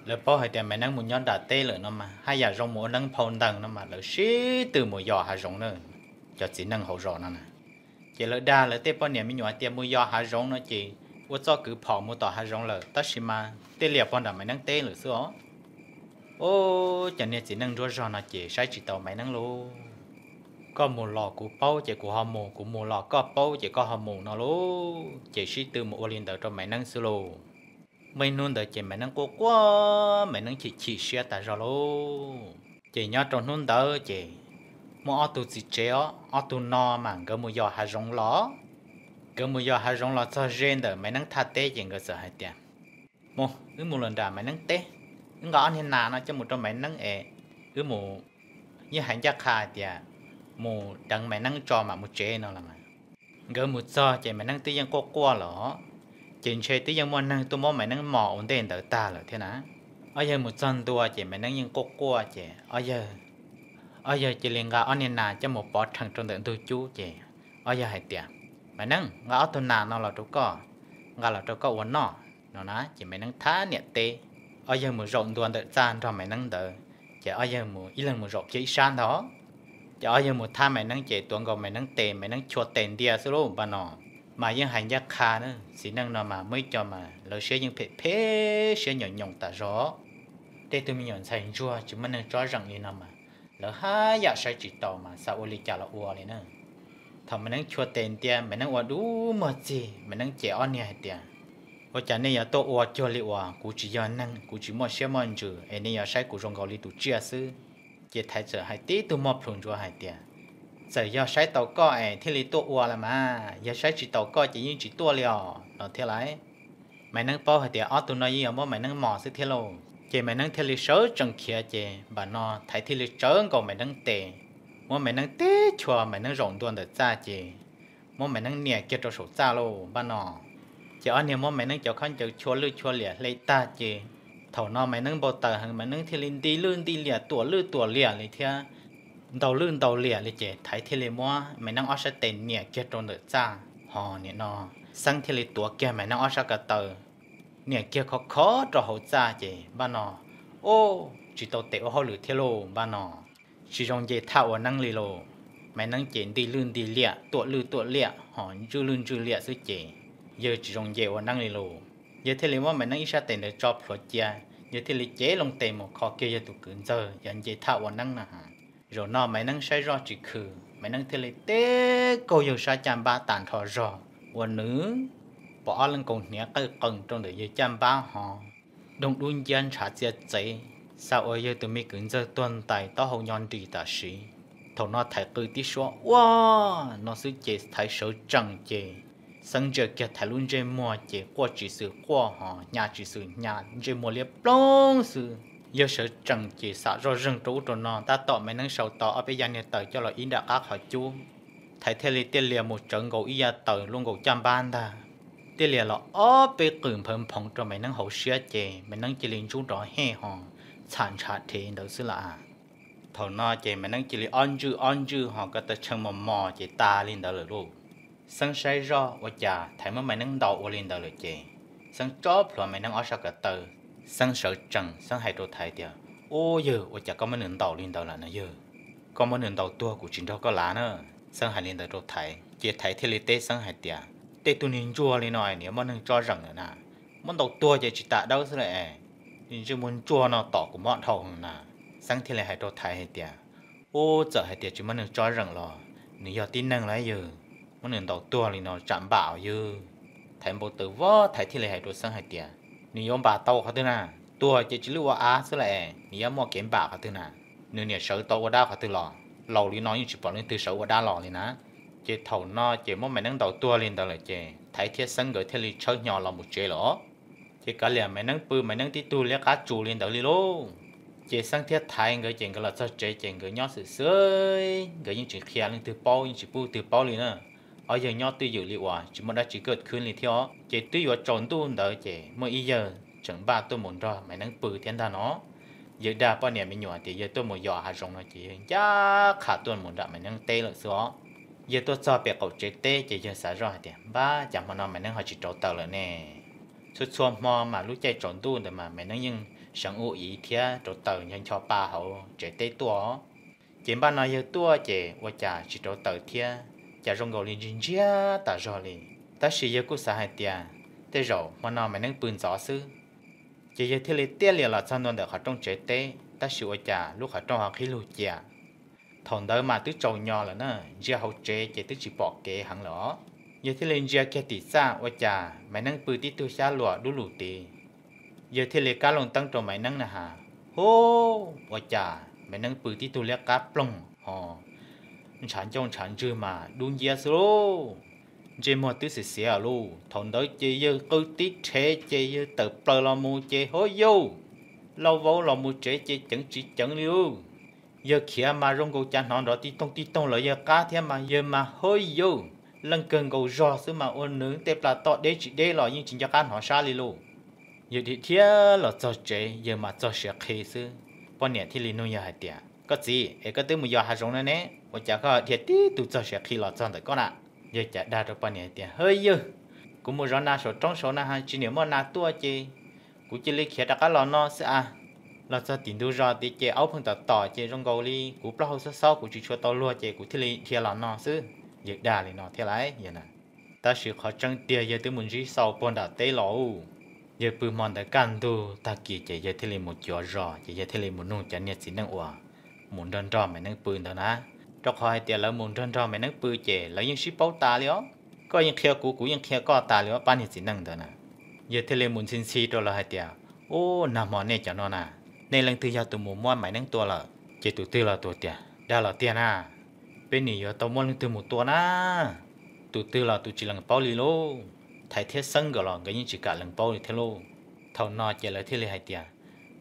Lawv paub hais tias Maiv Neeb mus nyob nram teb lawm no mas haj yam zoo mus ua neeb phau ntees no mas lawv sib tw mus yos hav zoov na. Cov txiv neej hauv zos no na, ces lawv dag lawv tej poj niam me nyuam hais tias mus yos hav zoov no ces ua txoj kwv phom mus tom hav zoov lawm tab sis mas tej liam pog nram Maiv Neeb teb lawm xwb os. Ub, cov niag txiv neej nruab zog no ces saib tsis taus Maiv Neeb lauj. Koj mus los kuv paub ces kuv ho mus, kuv mus los koj paub ces koj ho mus no lauj, ces sib tw mus ua li ntawd rau Maiv Neeb xwb lauj. Muaj ib hnub ntawd ces Maiv Neeb quaj quaj, Maiv Neeb chim chim siab tas zog lauj. Ces nyob rau hnub ntawd ces muaj ob tug txiv tsev os, ob tug no mas nkawd mus yos hav zoov los. Nkawd mus yos hav zoov los txog ze ntawm Maiv Neeb thaj teb ces nkawd txawm hais tias, mus, wb mus los nram Maiv Neeb teb, wb nqa ob niag nas no coj mus rau Maiv Neeb es wb mus, yeej hais ncaj qha hais tias mus deev Maiv Neeb tso mam mus tsev no los mas. Nkawd mus txog ces Maiv Neeb twb yeej quaj quaj los, ces ntshe twb yeej muaj neeg tuaj muab Maiv Neeb mos ua ntej ntawd tag lawm thiab na. Ob yawg mus txog ntua ces Maiv Neeb yeej quaj quaj ces ob yawg, ob yawg cia li nqa ob niag nas coj mus pov rhees rau ntawm ntug cub ces ob yawg hais tias, Maiv Neeb, nqa ob tug nas no los rau koj, nqa los rau koj ua noj no na. Ces Maiv Neeb thab niam teb, ob yawg mus zaum ntua ntawm txaj nrog Maiv Neeb ntawd, ces ob yawg mus ib leeg mus zaum kiag ib sab ntag. Ces ob yawg mus thab Maiv Neeb ces tuav nkaus Maiv Neeb tes, Maiv Neeb chua tes ntia xwb lauj npaj no. Mas yeej hais ncaj qha na, txiv neej no mas muaj ib co mas lawv siab yeej phem phem siab nyoos nyoos tas zog. Tej tug me nyuam ntxhais ntsuag tsis muaj neeg tsob zeem li no mas lawv haj yam saib tsis taus mas xav ua li cas los ua li na. Thaum Maiv Neeb chua tes ntia Maiv Neeb ua dub muag txig Maiv Neeb ces ob niag hais tias, ua cas nej yuav tuaj ua cuag li uas kuv tsis yog neeg, kuv tsis muaj siab muaj ntsws es nej yuav saib kuv zoo nkaus li tus tsiaj xwb. Ces Thaiv txawm hais tib tug muag plhus ntsuav hais tias, txawm yog saib taus koj es thiaj li tuaj ua los mas, yog saib tsis taus koj ces yeej tsis tuaj li os no thiab lauj. Maiv Neeb paub hais tias ob tug no yeej yuav muab Maiv Neeb mos xwb thiab lauj, ces Maiv Neeb thiaj li sawv tsees khiav ces npaj no Thaiv thiaj li tsawv nkaus Maiv Neeb tes, muab Maiv Neeb tib chua Maiv Neeb zaum ntua ntawm txaj ces muab Maiv Neeb nias kiag rau saum txaj lauj npaj no. Ces ob niag muab Maiv Neeb cov khaub ncaws chua lwj chua liam hle tag ces thaum no Maiv Neeb npau taws heev Maiv Neeb thiaj li nti lwj nti liam tuam lwj tuam liam li thiab ntaus lwj ntaus liam li ces Thaiv thiaj li muab Maiv Neeb ob sab tes nias kiag rau ntawm txaj ho nim no Xeeb thiaj li tuav kiag Maiv Neeb ob sab ko taw nias kiag khov khov rau hauv txaj ces npaj no, ub, tsis tau tes ua hauj lwm thiab lauj npaj no. Tsis zoo nce thaj ua neeb li lauj. Maiv Neeb ces nti lwj nti liam tuam lwj tuam liam ho ntswj lwj ntswj liam xwb ces yawg tsis zoo nce ua neeb li lauj. Yawg thiaj li muab Maiv Neeb ib sab tes ntawd tso plhuav cia, yawg thiaj li cev loo tes mus kho kiag yawg tus kwv ntxawg yog nce thaj ua neeb na. Zaum no Maiv Neeb saib zoj tsis khwm, Maiv Neeb thiaj li teb kaug yawg sab caj npab tas nrho zog uas nws pom ob leeg kaus hniav qawj qees rau ntawm yawg caj npab ho doog dub nciab ntshav txias txev, xav ua yawg tus me kwv ntxawg tuag ntais taub hau nyo nris tam sim. Thaum no Thaiv qw tib suab ua no xwb ces Thaiv sawv tsees ces Xeeb ntsia kiag Thaiv lub ntsej muag ces quaj tsis xwm quaj ho hnya tsis xwm hnya, ntsej muag liab ploog xwb. Yawg sawv tsees ces xam zoj zeeg rau ub rau no, tab tom Maiv Neeb sau tau ob peb yav niag taws coj los ib nram qab qhov cub. Thaiv thiaj li tiaj lias mus tsawv nkaus ib yav taws luaj nkaus caj npab ntag. Tiaj lias los ob peb qws nphawv nphoov rau Maiv Neeb hauv siab ces Maiv Neeb cia li ntsub nrov hej ho txham ntshav dhev ntawd xwb lawm. Thaum no ces Maiv Neeb cia li ob ntswj ob ntswj ho ko taw tshee mos mos ces tas li ntawd lawm lauj. Xeeb saib zoj ua cas Thaiv muab Maiv Neeb ntaus ua li ntawd lawm ces Xeeb tsob plhuav Maiv Neeb ob sab ko taw. Xeeb sawv tsees, Xeeb hais rau Thaiv tias, Ub yawg, ua cas koj muab nws ntaus li ntawd lawm no yawg? Koj muab nws ntaus tuag kuv tsis nrog koj lav na. Xeeb hais li ntawd rau Thaiv ces Thaiv thiaj li teb Xeeb hais tias, Tej tug niag ntsuag li no nws yuav muaj neeg tso zeem lawm na, muab ntaus tuag ces tsis tas dawb xwb lawm es, ntsej muag ntsuag no tom kuv mob dhau na. Xeeb thiaj li hais rau Thaiv hais tias, Ub, txawm hais tias tsis muaj neeg tso zeem los nws yog tib neeg lauj yawg, muab nws ntaus tuag li no tsam npam os yawg. Thaiv npau taws vog, Thaiv thiaj li hais rau Xeeb hais tias, Nws yuav npam tau qhov twg na? Tuag ces tsis lwj ua av xwb lawm es nws yuav muaj kev npam qhov twg na? Nws niam sawv tau ua dab qhov twg los? Laus li no yeej tsis pom leej twg sawv ua dab los li na. Ces thaum no ces muab Maiv Neeb ntaus tuag li ntawd lawm ces Thaiv thiab Xeeb nkawd thiaj li tshawb hnyo los mus tsev lawm. Ces kav liam Maiv Neeb pw Maiv Neeb tib tug liab qab tsus li ntawd li lauj. Ces Xeeb thiab Thaiv nkawd ces nkawd los txog tsev ces nkawd nyob xwm xwb, nkawd yeej tsis qhia leej twg paub, yeej tsis pub twg paub li na. Ob yawg nyob twj ywm li uas tsis muaj dab tsi kaj khwb li thiab os. Ces twb yuav tsaus ntuj ntawd ces muaj ib yawg tseem npaj tuaj mus nrog Maiv Neeb pw thiab ntag no. Yawg dag poj niam me nyuam tias yawg tuaj mus yos hav zoov no ces yawg ncaj qha tuaj mus nram Maiv Neeb teb lawm xwb os. Yawg tuaj txog pem qaum tsev teb ces yawg xav zoj hais tias, Npab, cas hmo no Maiv Neeb ho tsis rauv taws lawm ne? Txhua txhua hmo mas lub caij tsaus ntuj ntawd mas Maiv Neeb yeej seev ua iv thiab rauv taws ncho ncho pa hauv tsev teb tuaj. Ces npaj no yawg tuaj ces ua cas tsis rauv taws thiab, cas zoo nkaus li ntsiag ntsiag tas zog li. Tab sis yawg kuj xav hais tias, Tej zaum hmo no Maiv Neeb pw ntxov xwb. Ces yawg thiaj li tiaj lias los txog ntua ntawm qhov rooj tsev teb, tab sis ua cas lub qhov rooj ho qhib lug cia. Thaum ntawd mas twb tsaus nyo lawm na, ntsia hauv tsev ces twb tsis pom kev heev lawm os. Yawg thiaj li ntsia kiag tim txaj ua cas Maiv Neeb pw tib tug xyab luas dub lug tid. Yawg thiaj li kab loo teeb rau Maiv Neeb na has, Hub, ua cas Maiv Neeb pw tib tug liab qab ploog ho ntshav ncauj ntshav ntswg mas dub nciab xwb lauj. Ntsej muag twb xiav xiav lauj. Thaum ntawd ces yawg qw tib rhev ces yawg tawm plaws los mus ces hub yauj, lauj vaub los mus tsev ces ceev tsis ceev li lauj. Yawg khiav mas zoo nkaus cas hnov nrov tib toog tib toog los yawg qab thiab mas yawg mas hub yauj, leej kawg nkaus zog xwb mas ua nws tej plas toj deb tsis deb los yeej tsis nco qab hnov sab li lauj. Yawg dhia dhia los txog tsev yawg mas txog siav qhi xwb. Poj niam thiaj li nug yawg hais tias, Koj txiv, es koj twb mus yos hav zoov no ne, ua cas koj dhia tib tug txog siav qhi los txog ntawm koj na? Yawg cas dag rau poj niam hais tias, Hub yawj, kuv mus zov nas saum roob saud na has tsis niam muaj nas tuaj ces kuv cia li khiav rov qab los no xwb a. Los txog tim ntug zos tid ces aub pheej tom tom ces zoo nkaus li kuv plaub hau xob xob kuv tsis tshua tau luag ces kuv thiaj li dhia los no xwb. Yawg dag li no thiab lauj. Tab sis qhov tseeb tiag yawg twb mus ntsib xau puag nram teb los. Yawg pw hmo ntawd kaj ntug, tag kis ces yawg thiaj li mus cuav zos ces yawg thiaj li mus nug cov niag txiv neej uas mus nrog nrog Maiv Neeb pw ntawd na, rau qhov hais tias lawv mus nrog nrog Maiv Neeb pw ces lawv yeej sib paub tas li os. Koj yeej qhia kuv, kuv yeej qhia koj tas li os pab niag txiv neej ntawd na. Yawg thiaj li mus ntxhi ntxhi rau lawv hais tias, Ub, nag hmo nej cov no na, nej leej twg yog tus mus muab Maiv Neeb tua lawm? Ces tus twg los tus tias, Dag los tiag na, peb nim yuav tau muab leej twg mus tua na. Tus twg los tus tsis lees paub li lauj. Thaiv thiab Xeeb nkawd los nkawd yeej tsis kam lees paub li thiab lauj. Thaum no ces lawv thiaj li hais tias,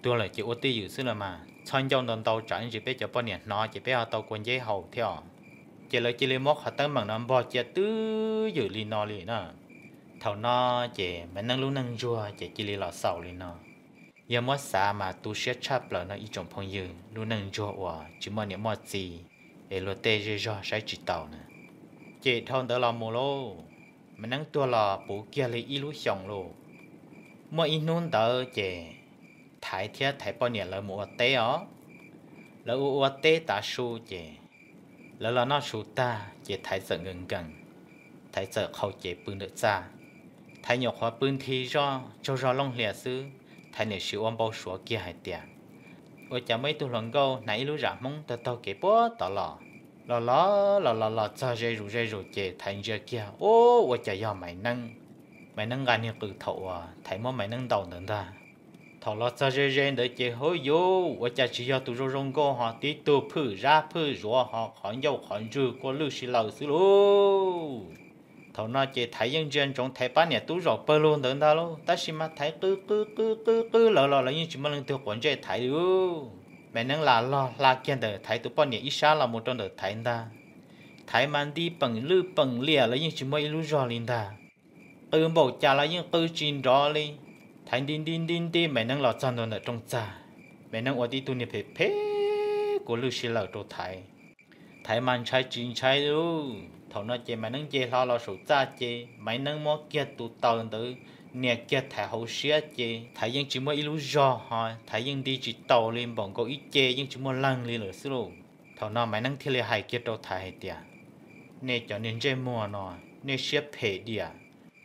Tuag lawm ces ua twj ywm xwb los mas, txhob ncauj ntau ntau tsam ntsis peb cov poj niam hnov ces peb ho tau kua nceb haus thiab os. Ces lawv cia li muab qhov teeb meem no npog cia twj ywm li no li na. Thaum no ces Maiv Neeb lub neej ntsuag ces cia li los xaus li no. Yog muab xav mas tu siab tshaj plaws no ib tsoom phooj ywg, lub neej ntsuag uas tsis muaj niam muaj txiv es luag tej zej zog saib tsis taus na. Ces dhau ntawd los mus lauj, Maiv Neeb tuag los puv kiag li ib lub xyoos lauj. Muaj ib hnub ntawd ces Thaiv thiab Thaiv poj niam lawv mus ua teb os. Lawv ua ua teb tav su ces lawv los noj su tag ces Thaiv txawm nkees nkees, Thaiv txawm qhau cev pw ntawm txaj. Thaiv nyuam qhuav pw nthi zog tsaug zog looj hlias xwb, Thaiv niam siv ua npau suav kiag hais tias, Ua cas muaj ib tug hluas nkauj hnav ib lub zam Hmoob taug taug kev puag tod los, los los los los los txog ze zus ze zus ces Thaiv ntsia kiag, Ub, ua cas yog Maiv Neeb. Maiv Neeb nqa niag qws thaum uas Thaiv muab Maiv Neeb ntaus ntawd ntag. Thaum los txog ze ze ntawd ces hub yauj, ua cas tsis yog tus zoo zoo nkauj ho tib tug phwj zab phwj zuav ho qhov ncauj qhov ntswg kua lwj si laws xwb lauj. Thaum no ces Thaiv yeej ntsia ntsoov Thaiv pab niam tub zaum pawg lug ntawd ntag lauj, tab sis mas Thaiv qw qw qw qw qw lawv los lawv yeej tsis muaj leej twg quav ntsej Thaiv li. Maiv Neeb las log hla kiag ntawm Thaiv tus poj niam ib sab los mus rau ntawm Thaiv ntag. Thaiv mas nti peem lwj peem liam los yeej tsis muaj ib lub zog li ntag. Qw npaum cas los yeej qw tsis nrov li. Thaiv nti nti nti nti Maiv Neeb los txog ntua ntawm rooj txag. Maiv Neeb ua tib tug niag phem phem kua lwj si lawm rau Thaiv. Thaiv mas ntshai tsis ntshai li. Thaum no ces Maiv Neeb nce hlo los saum txaj ces Maiv Neeb muab kiag tus taws ntawd nias kiag Thaiv hauv siab ces Thaiv yeej tsis muaj ib lub zog ho Thaiv yeej nti tsis taus li, npaum nkaus ib ce yeej tsis muaj leeg li lawm xwb lauj. Thaum no Maiv Neeb thiaj li hais kiag rau Thaiv hais tias, nej cov niag ntsej muag no, nej siab phem diam.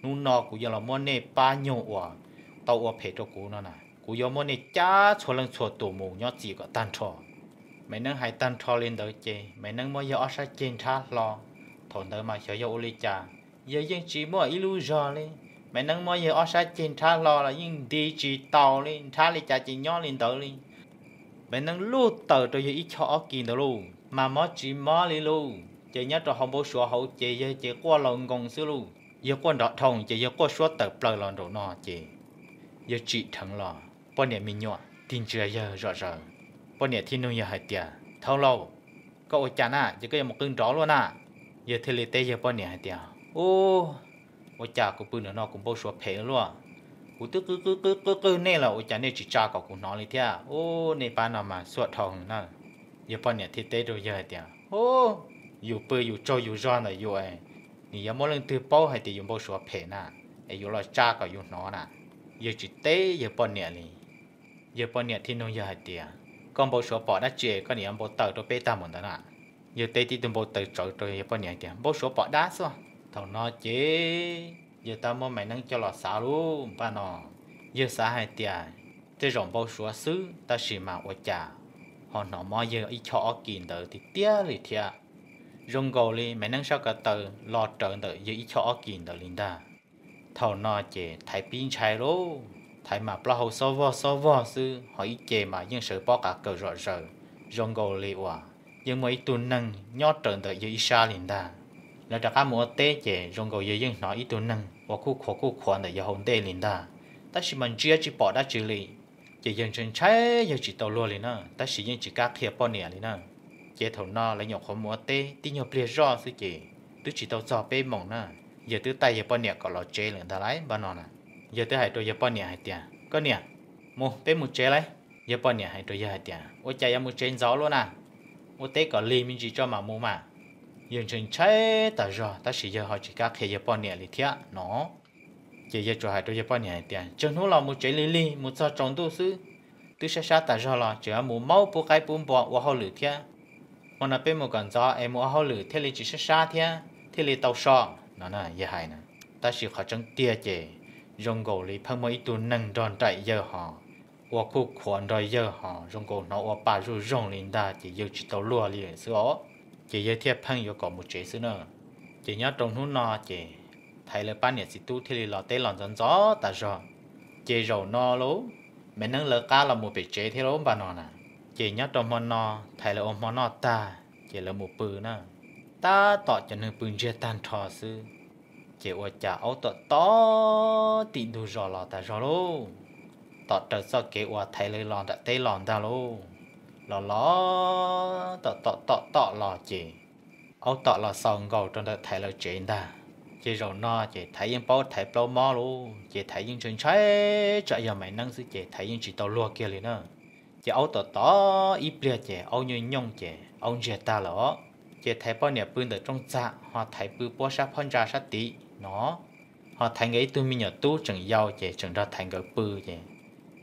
Hnub no kuv yuav los muab nej pab nyuag uas tau ua phem rau kuv no na, kuv yuav muab nej cab txhua leej txhua tus mus nyob txim kom tag nrho. Maiv Neeb hais tag nrho li ntawd ces Maiv Neeb muab yawg ob sab ceg nrhab hlo. Thaum ntawd mas xyov yog ua li cas, yawg yeej tsis muaj ib lub zog li. Maiv Neeb muab yawg ob sab ceg nrhab hlo los yeej nti tsis taus li, nrhab li cas ces nyob li ntawd li. Maiv Neeb luj taws rau yawg ib choj ob kis ntawd lauj, mas mob tsis mob li lauj. Ces nyob rau hauv npau suav hauv ces yawg ces quaj laus nkoos xwb lauj. Yawg quaj nrov dhoo ces yawg quaj suab tawm plaws los nraum no ces yawg tsim dheev los poj niam me nyuam tig ntsia yawg zom zaws. Poj niam thiaj nug yawg hais tias, thauj lauj, koj ua cas na ces koj yuav mus qw nrov luaj na? Yawg thiaj li teb yawg poj niam hais tias, u, ua cas kuv pw ntawm no kuv npau suav phem luaj. Kuv twb qw qw qw qw qw nej los ua cas nej tsis tsa kom kuv hnov li thiab? U, nej pab no mas xuam dhau heev na. Yawg poj niam thiaj teb rau yawg hais tias, u, yus pw yus tsaug yus zog ntawm yus, nws yuav muaj leej twg paub hais tias yus npau suav phem na, es yuav los tsa kom yus hnov na. Yawg tsis teb yawg poj niam li. Yawg poj niam thiaj nug yawg hais tias, koj npau suav pom dab tsi koj niam yuav npau taws rau peb tag npaum ntawd na? Yawg teb tib tug npau taws tsawv rau yawg poj niam hais tias, npau suav pom dab xwb. Thaum no ces yawg tab muab Maiv Neeb coj los xav lub npaj no. Yawg xav hais tias, tej zaum npau suav xwb tab sis mas ua cas ho hnov mob yawg ib choj ob kis ntawd tiag tiag li thiab. Zoo nkaus li Maiv Neeb sab ko taw los raws ntawm yawg ib choj ob kis ntawd li ntag. Thaum no ces Thaiv pib ntshai lauj, Thaiv mas plaub hau xob vog xob vog xwb ho ib ce mas yeej sawv pob qav kaws zom zaws, zoo nkaus li uas yeej muaj ib tug neeg nyob raws ntawm yawg ib sab li ntag. Lawv rov qab mus ua teb ces zoo nkaus yawg yeej hnov ib tug neeg uas kuj khuav kuj khuav ntawm yawg hauv ntej li ntag, tab sis mas ntsia tsis pom dab tsi li. Ces yawg ntshai ntshai yawg tsis tau luag li na, tab sis yeej tsis kam qhia poj niam li na. Ces thaum no lawv nyuam qhuav mus ua teb tib nyuag pliag zoj xwb ces twb tsis tau txog peb moos na, yawg twb taij yawg poj niam kom los tsev lawm ntag lauj npaj no na. Yawg twb hais rau yawg poj niam hais tias, koj niam, mus peb mus tsev lauj. Yawg poj niam hais rau yawg hais tias, ua cas yuav mus tsev ntxov luaj na? Ua teb kom lig me ntsis tso mam mus mas. Yawg ntshai ntshai tas zog tab sis yawg ho tsis kam qhia yawg poj niam li thiab no. Ces yawg tsuas hais rau yawg poj niam hais tias, tsawg hnub los mus tsev lig lig mus txog tsaus ntuj xwb, twb sab sab tas zog los tseem yuav mus maub pub qaib pub npua ua hauj lwm thiab. Hmo no peb mus kom ntxov es mus ua hauj lwm thiaj li tsis sab sab thiab thiaj li tau so no na, yawg hais na. Tab sis qhov tseeb tiag ces zoo nkaus li pheej muaj ib tug neeg nrog nraim yawg ho ua kuj khuav nrog yawg ho zoo nkaus hnov ua pa zuj zoog li ntag ces yawg tsis tau luag li xwb os. Ces yawg thiaj pheej yuav kom mus tsev xwb na. Ces nyob rau hnub no ces Thaiv lawv pab niam txiv tub thiaj li los teb los ntxov ntxov tas zog. Ces zaum no lauj, Maiv Neeb lawv qab los mus pem tsev thiab lauj npaj no na. Ces nyob rau hmo no, Thaiv lawv ua hmo noj tag ces lawv mus pw na. Tab tom cov neeg pw ntsiag tag nrho xwb, ces ua cas aub tom tom tim ntug zos los tas zog lauj. Tom raws txoj kev uas Thaiv lawv los nram teb los ntag lauj. Los los tom tom tom tom los ces aub tom los xaus nkaus rau ntawm Thaiv lawv tsev ntag. Ces zaum no ces Thaiv yeej paub Thaiv plaub mob lauj, ces Thaiv yeej ntshai ntshai tsam yog Maiv Neeb xwb ces Thaiv yeej tsis tau luag kiag li na. Ces aub tom tom ib pliag ces aub nyooj nyooj ces aub ntsiag tag lawm os. Ces Thaiv poj niam pw ntawm rooj txag ho Thaiv pw puab sab phab ntsa sab tid no, ho Thaiv nkawd ib tug me nyuam tub tseem yau ces tseem nrog Thaiv nkawd pw ces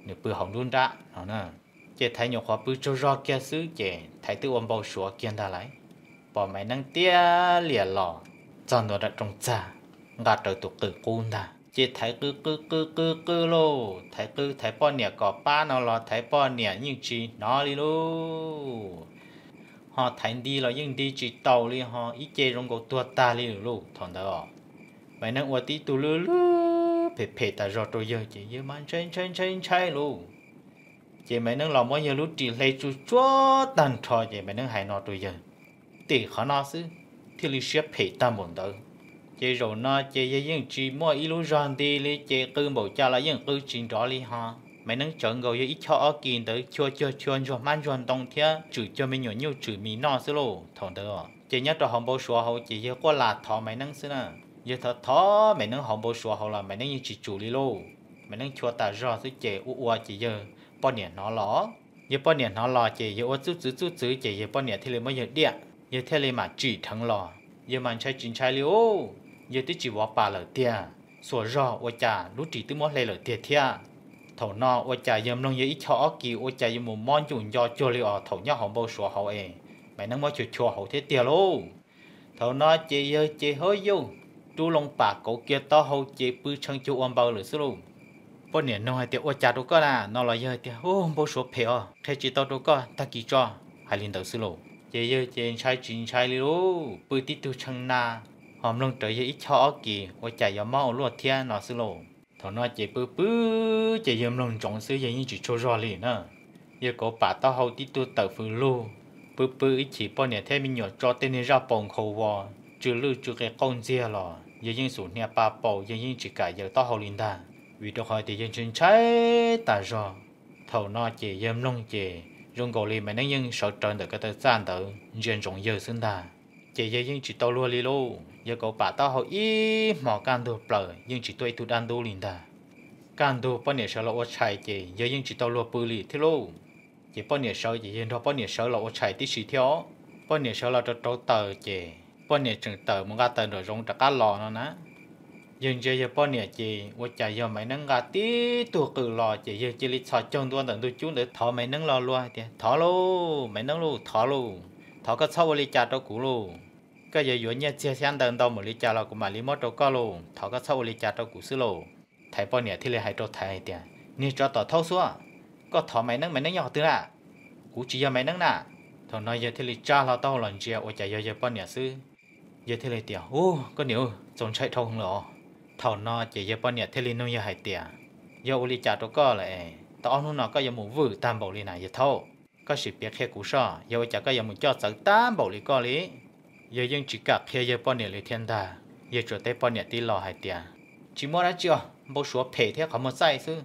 nws pw hauv nruab nrab no na. Ces Thaiv nyuam qhuav pw tsaug zog kiag xwb ces Thaiv twb ua npau suav kiag ntag lauj. Pom Maiv Neeb tiab liam los txog ntua nram rooj txag, nqa rawv tus qws qub ntag. Ces Thaiv qw qw qw qw qw lauj, Thaiv qw Thaiv poj niam kom pab no los Thaiv poj niam yeej tsis hnov li lauj. Ho Thaiv nti los yeej nti tsis taus li ho ib ce zoo nkaus tuag tag li lawm lauj thaum ntawd os. Maiv Neeb ua tib tug lwj lwj phem phem tas zog rau yawg ces yawg mas ntshai ntshai ntshai ntshai lauj. Ces Maiv Neeb los muab yawg lub ris hle tsuj tsuag tag nrho ces Maiv Neeb hais no rau yawg, tim qhov no xwb thiaj li siab phem tag npaum ntawd. Ces zaum no ces yawg yeej tsis muaj ib lub zog nti li ces qw npaum cas los yeej qw tsis nrov li ho. Maiv Neeb tsawv nkaus yawg ib choj ob kis ntawd chua cuag chua ntsuag hmab ntsuag ntoo thiab tswm cuag me nyuam nyuj tswm mis noj xwb lauj. Thaum ntawd ces nyob rau hauv npau suav hauv ces yawg quaj lam thov Maiv Neeb xwb na. Yawg thov thov Maiv Neeb hauv npau suav hauv los Maiv Neeb yeej tsis tsum li lauj. Maiv Neeb chua tas zog xwb ces ua ua ces yawg poj niam hnov los. Yawg poj niam hnov los ces yawg ua txuj txwv txuj txwv ces yawg poj niam thiaj li muab yawg diam, yawg thiaj li mam tsim dheev los. Yawg mas ntshai tsis ntshai li ub, yawg twb tsis vov pas lawm tiag, xuas zog ua cas lub ris twb muab hle lawm tiag thiab. Thaum no ua cas yawg mloog yawg ib choj ob kis ua cas yuav mus mob ncuj nco cuag li os thaum nyob hauv npau suav hauv es Maiv Neeb muab chua chua hauv thiab tiag lauj. Thaum no ces yawg ces hab yuj, rub loo pam kauv kiag taub hau ces pw tshee cuag ua npaws lawm xwb lauj. Poj niam nug hais tias ua cas rau koj na no los yawg tias ub npau suav phem os qhia tsis tau rau koj tag kis tso, hais li ntawd xwb lauj. Ces yawg ces ntshai tsis ntshai li lauj, pw tib tug tshee na, ho mloog rawv yawg ib choj ob kis ua cas yuav mob ua luaj thiab no xwb lauj. Thaum no ces pw pw ces yawg mloog ntsoov xwb yawg yeej tsis tsaug zog li na. Yawg kauv pam taub hau tib tug tawm fws lug, pw pw ib chim poj niam thiab me nyuam tso tej niag zaj paus nkhaus vos tsw lwj tsw qe qauj ntxiag los yawg yeej xum hnia pa paus yawg yeej tsis kam yaws taub hau li ntag, vim rau qhov tias yawg ntshai ntshai tas zog. Thaum no ces yawg mloog ces zoo nkaus li Maiv Neeb yeej sawv rawv ntawm ko taw txaj ntawd ntsia ntsoov yawg xwb ntag. Ces yawg yeej tsis tau luag li lauj, yawg kauv pam taub hau ib hmos kaj ntug plaws yeej tsis tuaj ib tug dab ntub li ntag. Kaj ntug poj niam sawv los ua tshais ces yawg yeej tsis tau luag pw li thiab lauj. Ces poj niam sawv ces yawg nrog poj niam sawv los ua tshais tib si thiab os. Poj niam sawv los rau rauv taws ces poj niam tseem tawm mus nqa taws nraum zoov rov qab los no na. Yawg ntsia yawg poj niam ces ua cas yog Maiv Neeb nqa tib tug qws los ces yawg cia li txhos caug ntua ntawm ntug cub ntawd thov Maiv Neeb los lua tias thov lauj Maiv Neeb lauj, thov lauj, thov koj txhob ua li cas rau kuv lauj. Koj yuav yuav nyiaj txiag xyab ntawv ntau npaum li cas los kuv mam li muab rau koj lauj, thov koj txhob ua li cas rau kuv xwb lauj. Thaiv poj niam thiaj li hais rau Thaiv hais tias niag tsov tom thaub xuab, koj thov Maiv Neeb, Maiv Neeb nyob qhov twg na? Kuv tsis yog Maiv Neeb na. Thaum no yawg thiaj li tsa hlo taub hau los ntsia ua cas yog yawg poj niam xwb. Yawg thiaj li tias ub koj niam, txaus ntshai dhau heev lawm os. Thaum no ces yawg poj niam thiaj li nug yawg hais tias yog ua li cas rau koj lawm es tau ob hnub no koj yuav mus vwm tag npaum li na yawg thaub? Koj sim piav qhia kuv soj, yog ua cas koj yuav mus coj txawv tag npaum li koj li? Yawg yeej tsis kam qhia yawg poj niam li thiab ntag, yawg tsuas teb poj niam tib lo hais tias tsis muaj dab tsi os, npau suav phem thiab qhov muag txaij xwb.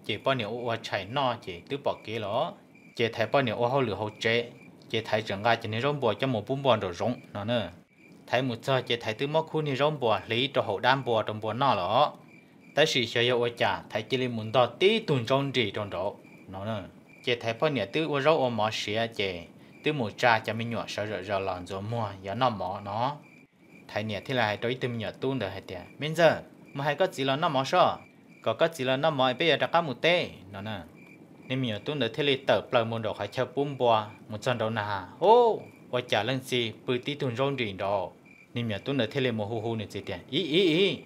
Ces poj niam ua ua tshais noj ces twb pom kev los, ces Thaiv poj niam ua hauj lwm hauv tsev, ces Thaiv tseem nqa cov niag zaub npua coj mus pub npua nraum zoov no na. Thaiv mus txog ces Thaiv twb muab khub niag zaub npua hliv rau hauv dab npua rau npua noj lawm os. Tab sis xyov yog ua cas Thaiv cia li mus ntog tib tug ntsaub nris rau nraud no. Ces Thaiv poj niam twb ua zaub ua mov siav ces twb mus tsa cov me nyuam sawv zom zaws los ntxuav muag yuav noj mov no. Thaiv niam thiaj li hais rau ib tug me nyuam tub ntawd hais tias me ntxawg, mus hais koj txiv los noj mov soj, kom koj txiv los noj mov es peb yuav rov qab mus teb no na. Niag me nyuam tub ntawd thiaj li tawm plaws mus nraum qhov chaw pub npua, mus txog nraud na has, ub, ua cas leej txiv pw tib tug ntsaub nris nraud. Niag me nyuam tub ntawd thiaj li mus hu hu nws txiv tias ib ib ib,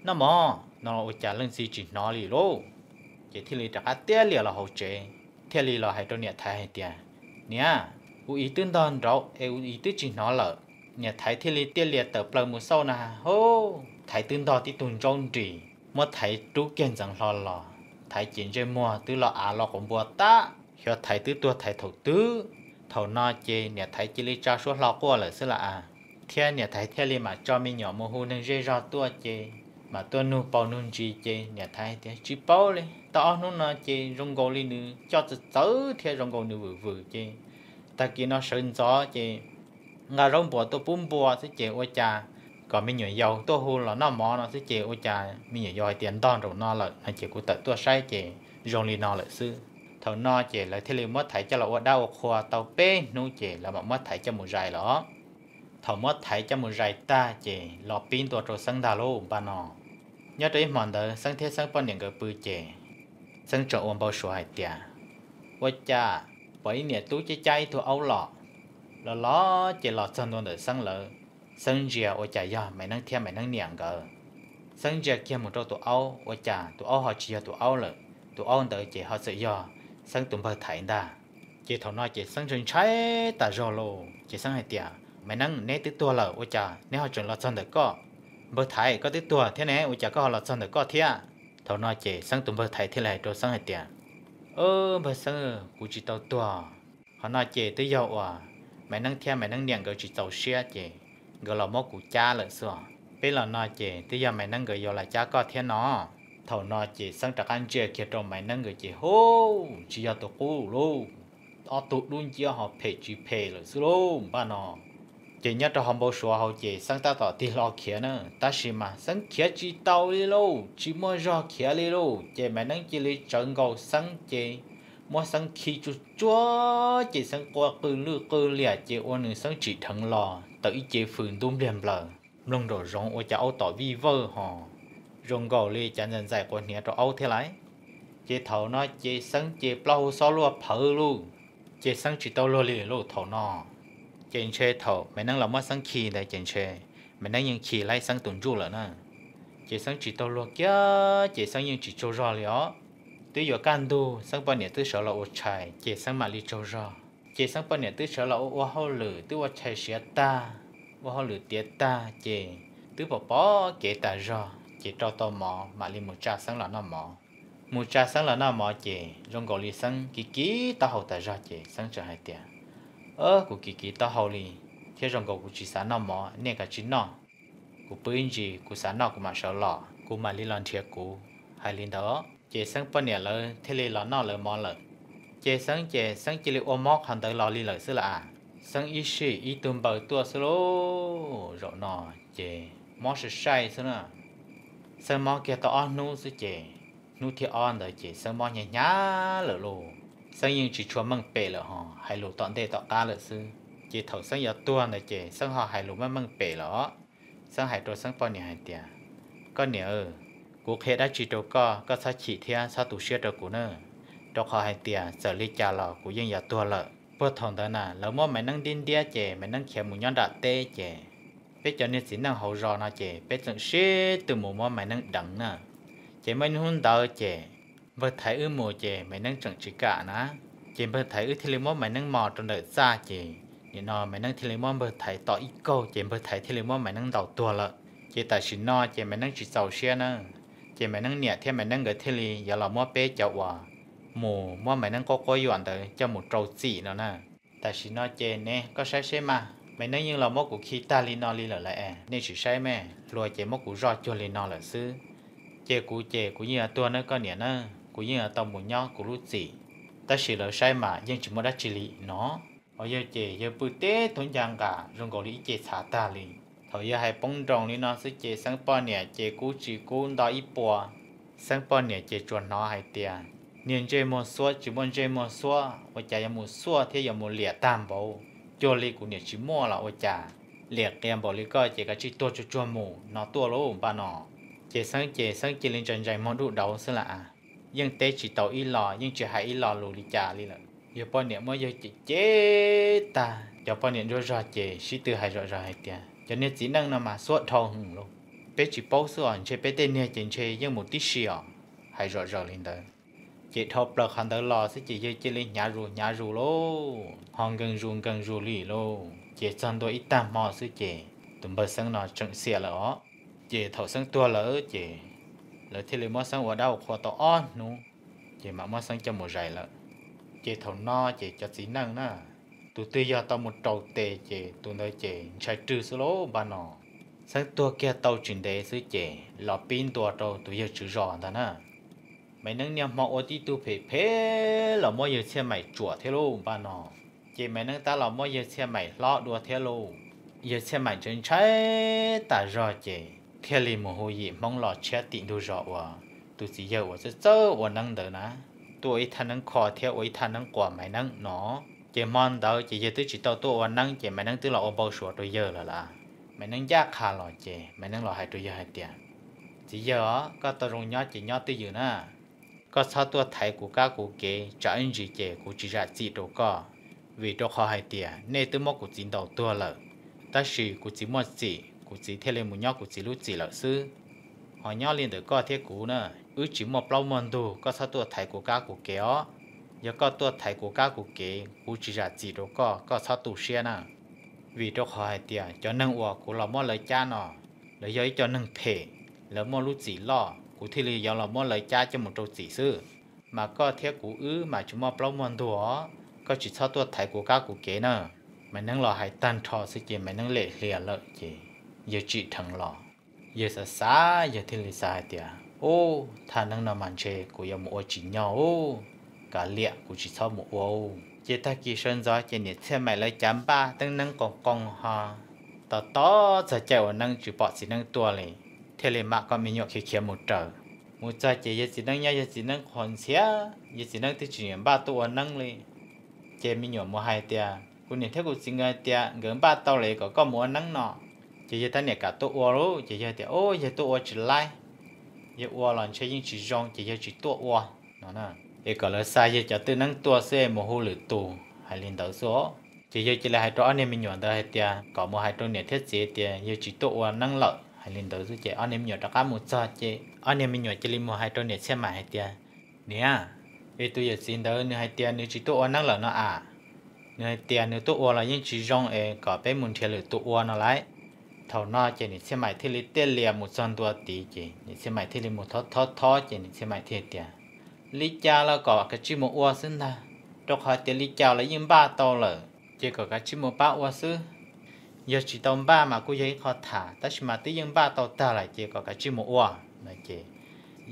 noj mov no, ua cas leej txiv tsis hnov li lauj. Ces thiaj li rov qab tiab lias los hauv tsev, thiaj li los hais rau niam Thaiv hais tias niam, kuv txiv twb ntog nraud es kuv txiv twb tsis hnov lawm. Niam Thaiv thiaj li tiaj lias tawm plaws mus xauj na has, ub, Thaiv twb ntog tib tug ntsaub nris, muab Thaiv rub kiag ntxeev hlo los, Thaiv ces ntsej muag twb los av los quas npua tag, xyov Thaiv twb tuag Thaiv thaum twg. Thaum no ces niam Thaiv cia li tsa suab hlo quaj lawm xwb las as. Thiab niam Thaiv thiaj li mam tso me nyuam mus hu neeg zej zog tuaj ces mam tuaj nug paus nug ntsis ces niam Thaiv tias tsis paub li, tau ob hnub no ces zoo nkaus li nws coj txawv txawv thiab zoo nkaus nws vwm vwm ces tag kis no sawv ntxov ces nqa zaub npua tuaj pub npua xwb ces ua cas kom me nyuam yaus tuaj hu los noj mov no xwb ces ua cas me nyuam yaus hais tias ntog nraum no lawm no ces kuv tawm tuaj saib ces zoo li no lawm xwb. Thaum no ces lawv thiaj li muab Thaiv coj los ua dab ua qhua tau peb hnub ces lawv mam muab Thaiv coj mus zais los. Thaum muab Thaiv coj mus zais tag ces los pib ntua rau Xeeb ntag lauj npaj no. Nyob rau ib hmo ntawd Xeeb thiab Xeeb poj niam nkawd pw ces Xeeb tseem ua npau suav hais tias ua cas pom ib niam tub cab cab ib tug aub los, los los ces los txog ntua ntawm Xeeb lawv. Xeeb ntsia ua cas yog Maiv Neeb thiab Maiv Neeb niam nkawd. Xeeb ntsia kiag mus rau tus aub ua cas tus aub ho tsis yog tus aub lawm, tus aub ntawd ces ho txawm yog Xeeb tus npawg Thaiv ntag. Ces thaum no ces Xeeb ntshai ntshai tas zog lauj ces Xeeb hais tias Maiv Neeb, neb twb tuag lawm ua cas neb ho tseem los txog ntawm koj? Npawg Thaiv, koj twb tuag thiab ne ua cas koj ho los txog ntawm koj thiab? Thaum no ces Xeeb tus npawg Thaiv thiaj li hais rau Xeeb hais tias npawg Xeeb, kuv tsis tau tuag. Qhov no ces twb yog uas Maiv Neeb thiab Maiv Neeb niam nkawd tsis txaus siab ces nkawd los muab kuv cab lawm xwb os. Peb los no ces twb yog Maiv Neeb nkawd yuav los cab koj thiab no. Thaum no ces Xeeb rov qab ntsia kiag rau Maiv Neeb nkawd ces, hub, tsis yog tus qub lauj, ob tug dub nciab ho phem tsis phem lawm xwb lauj npaj no. Ces nyob rau hauv npau suav hauv ces Xeeb tab tom tig hlo khiav na, tab sis mas Xeeb khiav tsis tau li lauj, tsis muaj zog khiav li lauj. Ces Maiv Neeb cia li tsawv nkaus Xeeb ces muab Xeeb khi tsuj tsuav ces Xeeb quaj qw lwj qw liam ces ua nws Xeeb tsim dheev los tawm ib ce fws ntub npliag nplaws, mloog nraum zoov ua cas aub tom vij vawj ho zoo nkaus li cas ntxais ntxais quav hniav rau aub thiab lauj. Ces thaum no ces Xeeb ces plaub hau xob luaj phawv lauj. Ces Xeeb tsis tau luag li lauj thaum no. Ces ntshe thaum Maiv Neeb los muab Xeeb khi ntawd ces ntshe Maiv Neeb yeej khi laib Xeeb tus ntsuj lawm na. Ces Xeeb tsis tau luag kiag ces Xeeb yeej tsis tsaug zog li os. Twb yuav kaj ntug Xeeb poj niam twb sawv los ua tshais ces Xeeb mam li tsaug zog. Ces Xeeb poj niam twb sawv los ua ua hauj lwm twb ua tshais siav tag, ua hauj lwm tiav tag ces twb pom pom kev tas zog ces rau tau mov mam li mus tsa Xeeb los noj mov. Mus tsa Xeeb los noj mov ces zoo nkaus li Xeeb kiv kiv taub hau tas zog ces Xeeb txawm hais tias, Kuv kiv kiv taub hau li thiab zoo nkaus kuv tsis xav noj mov, nej kav tsij noj. Kuv pw ib ntsis, kuv xav noj kuv mam sawv los, kuv mam li los nrhiav kuv. Hais li ntawd ces Xeeb poj niam lawv thiaj li los noj lawv mov lawm. Ces Xeeb ces Xeeb cia li ua mob qhov ntawd los li lawm xwb las. Xeeb ib sij ib tug npaws tuaj xwb lauj. Zaum no ces mob sai sai xwb na. Xeeb mob kiag tau ob hnub xwb ces hnub thib ob ntawd ces Xeeb mob hnyav hnyav lawm lauj. Xeeb yeej tsis tshua meej pem lawm ho hais lus tom ntej tom qab lawm xwb. Ces thaum Xeeb yuav tuag ntawd ces Xeeb ho hais lus meej meej pem lawm. Xeeb hais rau Xeeb poj niam hais tias, Koj niam, kuv qhia dab tsi rau koj, koj txhob chim thiab txhob tu siab rau kuv na, rau qhov hais tias txawm li cas los kuv yeej yuav tuag lawm. Puag thaum ntawd na lawv muab Maiv Neeb ntiab ntiab ces Maiv Neeb khiav mus nyob nram teb ces peb cov niag txiv neej hauv zos no ces peb txawm sib tw mus muab Maiv Neeb deev na. Ces muaj ib hnub ntawd ces npawg Thaiv wb mus ces Maiv Neeb tseem tsis kam na. Ces npawg Thaiv wb thiaj li muab Maiv Neeb mos rau ntawm txaj ces nim no Maiv Neeb thiaj li muab npawg Thaiv tom ib kaug ces npawg Thaiv thiaj li muab Maiv Neeb ntaus tuag lawm. Ces tam sim no ces Maiv Neeb tsis txaus siab na, ces Maiv Neeb niam thiab Maiv Neeb nkawd thiaj li yuav los muab peb cov uas mus muab Maiv Neeb quab quab yuam ntawd coj mus rau txim no na. Tam sim no ces ne koj saib seb mas, Maiv Neeb yeej los muab kuv khi tag li no li lawm lauj es, nej tsis saib me, hluas ces muab kuv zoj cuag li no lawm xwb. Ces kuv ces kuv yeej yuav tuag nawb koj niam na, kuv yeej yuav tau mus nyob kuv lub txim, tab sis lawv saib mas yeej tsis muaj dab tsi li no. Hos yawg ces yawg pw teb thaub ncas nqas zoo nkaus li ib ce txhav tag li. Thaum yawg hais poob nroos li no xwb ces Xeeb poj niam ces kub tsis kub nto ib puas. Xeeb poj niam ces tsuas hnov hais tias, Niag ntsej muag xuab tsis muaj ntsej muag xuab, ua cas yuav mus xuaj thiab yuav mus liam tag npaum, cuag li kuv niam tsis muaj los ua cas. Liam qias npaum li koj ces kav tsij tuag tsuag tsuag mus no tuaj lauj npaj no. Ces Xeeb ces Xeeb cia li ntsais ntsais muag duj dauv xwb las. Yeej teb tsis tau ib los, yeej tsis hais ib lo lus li cas li lawm. Yawg poj niam muab yawg cem cem tag, cov poj niam ntsuab zog ces sib tw hais zom zaws hais tias, Cov niag txiv neej no mas xuab dhau hwv lauj. Peb tsis paub xwb os, ntshe peb tej niag ces ntshe yeej mus tib si os. Hais zom zaws li ntawd. Ces dhau plaws qhov ntawd los xwb ces yawg cia li hnyav zus hnyav zus lauj, ho nkees zus nkees zus li lauj. Ces txog ntua ib tag hmo xwb ces tus npawg Xeeb no tseem xiam lawm os. Ces thaum Xeeb tuag lawm ces lawv thiaj li muab Xeeb ua dab ua qhua tau ob hnub, ces mam muab Xeeb coj mus zais lawm. Ces thaum no ces cov txiv neej na, tus twg yog tau mus raus tes ces tus ntawd ces ntshai rwg xwb lauj npaj no. Xeeb tuag kiag tau tsis ntev xwb ces los pib ntua rau tus yawg tswv zos ntag na. Maiv Neeb niaj hmo ua tib tug phem phem los muab yawg Txhiaj Maim tsuam thiab lauj npaj no. Ces Maiv Neeb tab los muab yawg Txhiaj Maim hlob dua thiab lauj. Yawg Txhiaj Maim ntshai ntshai tas zog ces thiaj li mus hu yim Hmoob los tshiab tim ntug zos uas tus txiv yawg uas txawj txawj ua neeb ntawd na, tuaj ua ib thaj neeb kho thiab ua ib thaj neeb quas Maiv Neeb no. Ces hmo ntawd ces yawg twb tsis tau tuaj ua neeb ces Maiv Neeb twb los ua npau suav rau yawg lawm las. Maiv Neeb ncaj qha los ces Maiv Neeb los hais rau yawg hais tias, Txiv yawg os, koj tau zoo nyob ces nyob twj ywm na. Koj txhob tuaj thaiv kuv kab kuv kev, tsam ib ntsis ces kuv tsis zam txim rau koj. Vim rau qhov hais tias nej twb muab kuv txiv ntaus tuag lawm, tab sis kuv txiv muaj txim, kuv txiv thiaj li mus nyob kuv txiv lub txim lawm xwb. Ho nyob li ntawm koj thiab kuv na, wb tsis muaj plaub muaj ntug, koj txhob tuaj thaiv kuv kab kuv kev os. Yog koj tuaj thaiv kuv kab kuv kev, kuv tsis zam txim rau koj, koj txhob tu siab na. Vim rau qhov hais tias cov neeg uas kuv los muab lawv cab no, lawv yog ib co neeg phem, lawv muaj lub txim loj, kuv thiaj li yuav los muab lawv cab coj mus rau txim xwb. Mas koj thiab kuv wb mas tsis muaj plaub muaj ntug os, koj tsis txhob tuaj thaiv kuv kab kuv kev na. Maiv Neeb los hais tag nrho xwb ces Maiv Neeb lem hlias lawm ces yawg tsim dheev los. Yawg xav xav yawg thiaj li xav hais tias, Ub, thaj neeb no mas ntshe kuv yuav mus ua tsis nyog ub, kav liam kuv tsis txhob mus ua ub. Ces tag kis sawv ntxov ces niam Txhiaj Maim lawv cav npaj teeb neeb qoo qoo ho tos tos txog caij uas neeb tsis pom txiv neeb tuaj li, thiaj li mam kom me nyuam khiav khiav mus raws. Mus txog ces yawg txiv neeb nyob yawg txiv neeb qhuas ntxhias, yawg txiv neeb twb tsis nyiam npaj tuaj ua neeb li. Ces me nyuam mus hais tias, Kuv niam thiab kuv txiv nkawd hais tias nkawd npaj tau lawm kom koj mus ua neeb no. Ces yawg thiaj niam kam tuaj ua lauj, ces yawg tias, Ub, yawg tuaj ua tsis laib, yawg ua los ntshe yeej tsis zoo ces yawg tsis tuaj ua no. Es kom lawv xa yawg cov twj neeb tuaj xwb es mus hu lwm tus hais li ntawd xwb os. Ces yawg cia li hais rau ob niag me nyuam ntawd hais tias kom mus hais rau niam thiab txiv tias yawg tsis tuaj ua neeb lawm hais li ntawd xwb. Ces ob niag me nyuam rov qab mus txog ces ob niag me nyuam cia li mus hais rau niam Txhiaj Maim hais tias, Niam, es tus yawm txiv ntawd nws hais tias nws tsis tuaj ua neeb lawm no as. Nws hais tias nws tuaj ua los yeej tsis zoo es kom peb mus nrhiav lwm tus ua no lauj. Thaum no ces niam Txhiaj Maim thiaj li tiaj lias mus txog ntua tid ces niam Txhiaj Maim thiaj li mus thob thob thob ces niam Txhiaj Maim thiaj tias, Li cas los kom kav tsij mus ua xwb ntag, rau qhov tias li cas los yeej npaj tau lawm ces kom kav tsij mus pab ua xwb. Yog tsis tau npaj mas kuj yog ib qho tham, tab sis mas twb yeej npaj tau tag lawm ces kom kav tsij mus ua no. Ces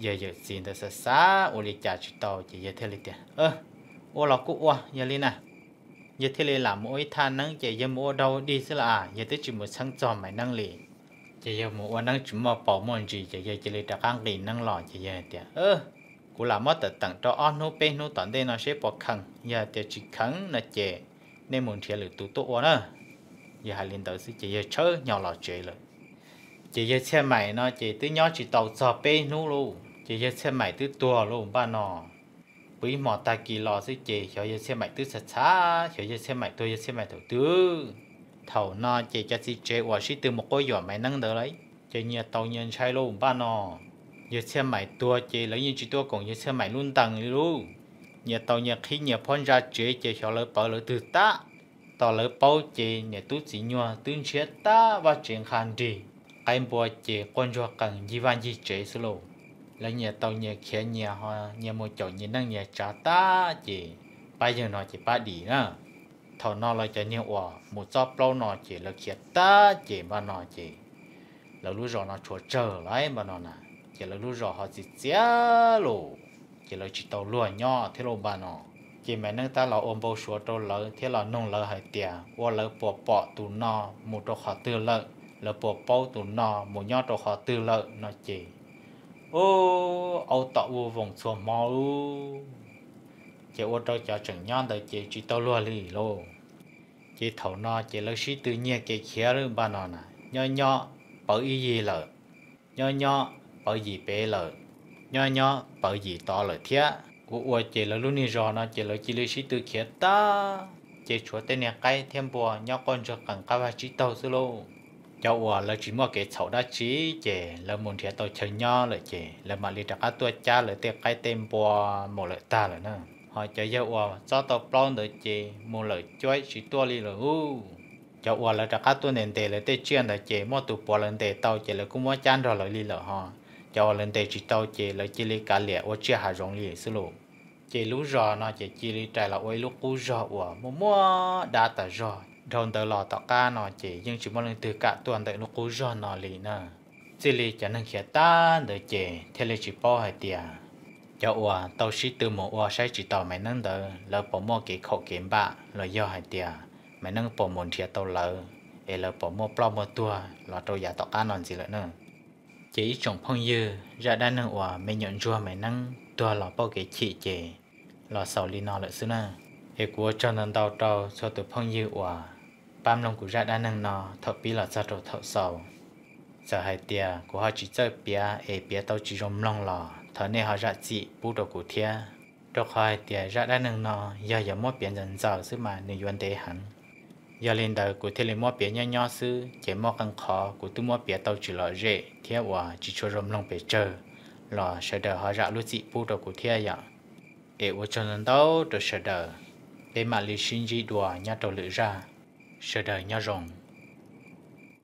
yawg yawm txiv ntawd xav xav ua li cas tsis tau ces yawg thiaj li tias, Ua los kuj ua, yog li na. Yawg thiaj li lam mus ua ib thaj neeb ces yawg mus ua dog dig xwb los as, yawg twb tsis mus txheeb txog Maiv Neeb li. Ces yawg mus ua neeb tsis muaj paus muaj ntsis ces yawg cia li rov qab nqis neeb los ces yawg tias, Kuv lam muab teem teem rau ob hnub peb hnub tom ntej no seb puas kheev, yog tias tsis kheev no ces nej mus nrhiav lwm tus tuaj ua na. Yawg hais li ntawd xwb ces yawg tshawb hnyo los tsev lawm. Ces yawg Txhiaj Maim no ces twb nyob tsis tau txog peb hnub lauj ces yawg Txhiaj Maim twb tuag lauj npaj no. Pw ib hmos tag kis los xwb ces xyov yawg Txhiaj Maim twb txhav txhav, xyov yawg Txhiaj Maim tuag yawg Txhiaj Maim thaum twg. Thaum no ces cov txiv tsev uas sib tw mus quab yuam Maiv Neeb ntawd lawm ces nyias tau nyias ntshai lauj npaj no. Yawg Txhiaj Maim tuag ces lawv yeej tsis tuaj koom yawg Txhiaj Maim lub ntees li lauj. Nyias tau nyias qhib nyias phab ntsa tsev ces xyov lawv pawv lawv twg tag. Tos lawv paub ces niam tub txiv nyuag twb ntshiab tag vaj tsev nqha nrig, qaib npua ces quaj ntsuag qees ncig vaj ncig tsev xwb lauj. Lawv nyias tau nyias khiav nyias ho nyias mus caum nyias neej nyias tsav tag ces pab yawg no ces pab dim na. Thaum no lawv cov niag uas mus txob plaub no ces lawv khiav tag ces npaj no ces lawv lub zos no tshuav tsawg lawm npaj no na. Ces lawv lub zos ho txias txias lauj, ces lawv tsis tau luag nyob thiab lauj npaj no. Ces Maiv Neeb tab los ua npau suav rau lawv thiab los noog lawv hais tias ua lawv puas pom tus no mus rau qhov twg lawm, lawv puas paub tus no mus nyob rau qhov twg lawm no ces, ub, aub tom vuj voos txhua hmo lauj. Ces ua rau cov tseem nyob ntawd ces tsis tau luag li lauj. Ces thaum no ces lawv sib tw nyiag kev khiav lawm npaj no na, nyob nyob pawv ib yig lawm, nyob nyob pawv yim pem lawm, nyob nyob pawv yim tod lawm thiab. Ua ua ces lawv lub niag zos no ces lawv cia li sib tw khiav tag, ces tshuav tej niag qaib thiab npua nyob quaj ntsuag qees qab vaj tsib taug xwb lauj. Cov uas lawv tsis muaj kev txhaum dab tsi ces lawv mus nrhiav tau chaw nyob lawm ces lawv mam li rov qab tuaj cab lawv tej qaib tej npua mus lawm tag lawm na. Ho cov yawg uas txob tau plaub ntawd ces mus lawm cuab tsis tuaj li lawm lauj. Cov uas lawv rov qab tuaj ntes ntes lawv tej tsiaj ntawd ces muaj tus puav lawv ntes tau ces lawv kuj muab cab nrog lawv li lawm ho. Cov uas lawv ntes tsis tau ces lawv cia li kav liam ua tsiaj hav zoov li xwb lauj. Ces lub zos no ces cia li rais los ua ib lub qub zog uas muaj muaj dab tas zog. Dhau ntawd los tom qab no ces yeej tsis muaj leej twg kam tuaj ntawm lub qub zog no li na. Txij li cov neeg khiav tag ntawd ces thiaj li tsis paub hais tias cov uas tau sib tw mus ua saib tsis taus Maiv Neeb ntawd lawv puas muaj kev khaum kev npam los yog hais tias Maiv Neeb puas mus nrhiav tau lawv, es lawv puas muaj ploj muaj tuag los rau yav tom qab no ntxiv lawm na. Ces ib tsoom phooj ywg, zaj dab neeg uas me nyuam ntsuag Maiv Neeb tuag los pauj kev chim ces los xaus li no lawm xwb na. Es kuv ua tsaug ntau ntau rau txhua tus phooj ywg uas pab mloog kuv zaj dab neeg no thaum pib los txog rau thaum xaus. Txawm hais tias kuv ho tsis txawj piav es piav tau tsis zoo mloog los thov nej ho zam txim pub rau kuv thiab, rau qhov hais tias zaj dab neeg no yog yuav muab piav ntxaws ntxaws xwb mas nws yuav ntev heev. Yog li ntawd kuv thiaj li muab piav nyob nyob xwb, ces muaj qee qhov kuv twb muab piav tau tsis lom zem thiab uas tsis tshua zoo mloog pes tsawg los sawv daws ho zam lub txim pub rau kuv thiab yom. Es ua tsaug ntau ntau rau sawv daws, peb mam li sib ntsib dua nyob rau lwm zaj, sawv daws nyob zoo.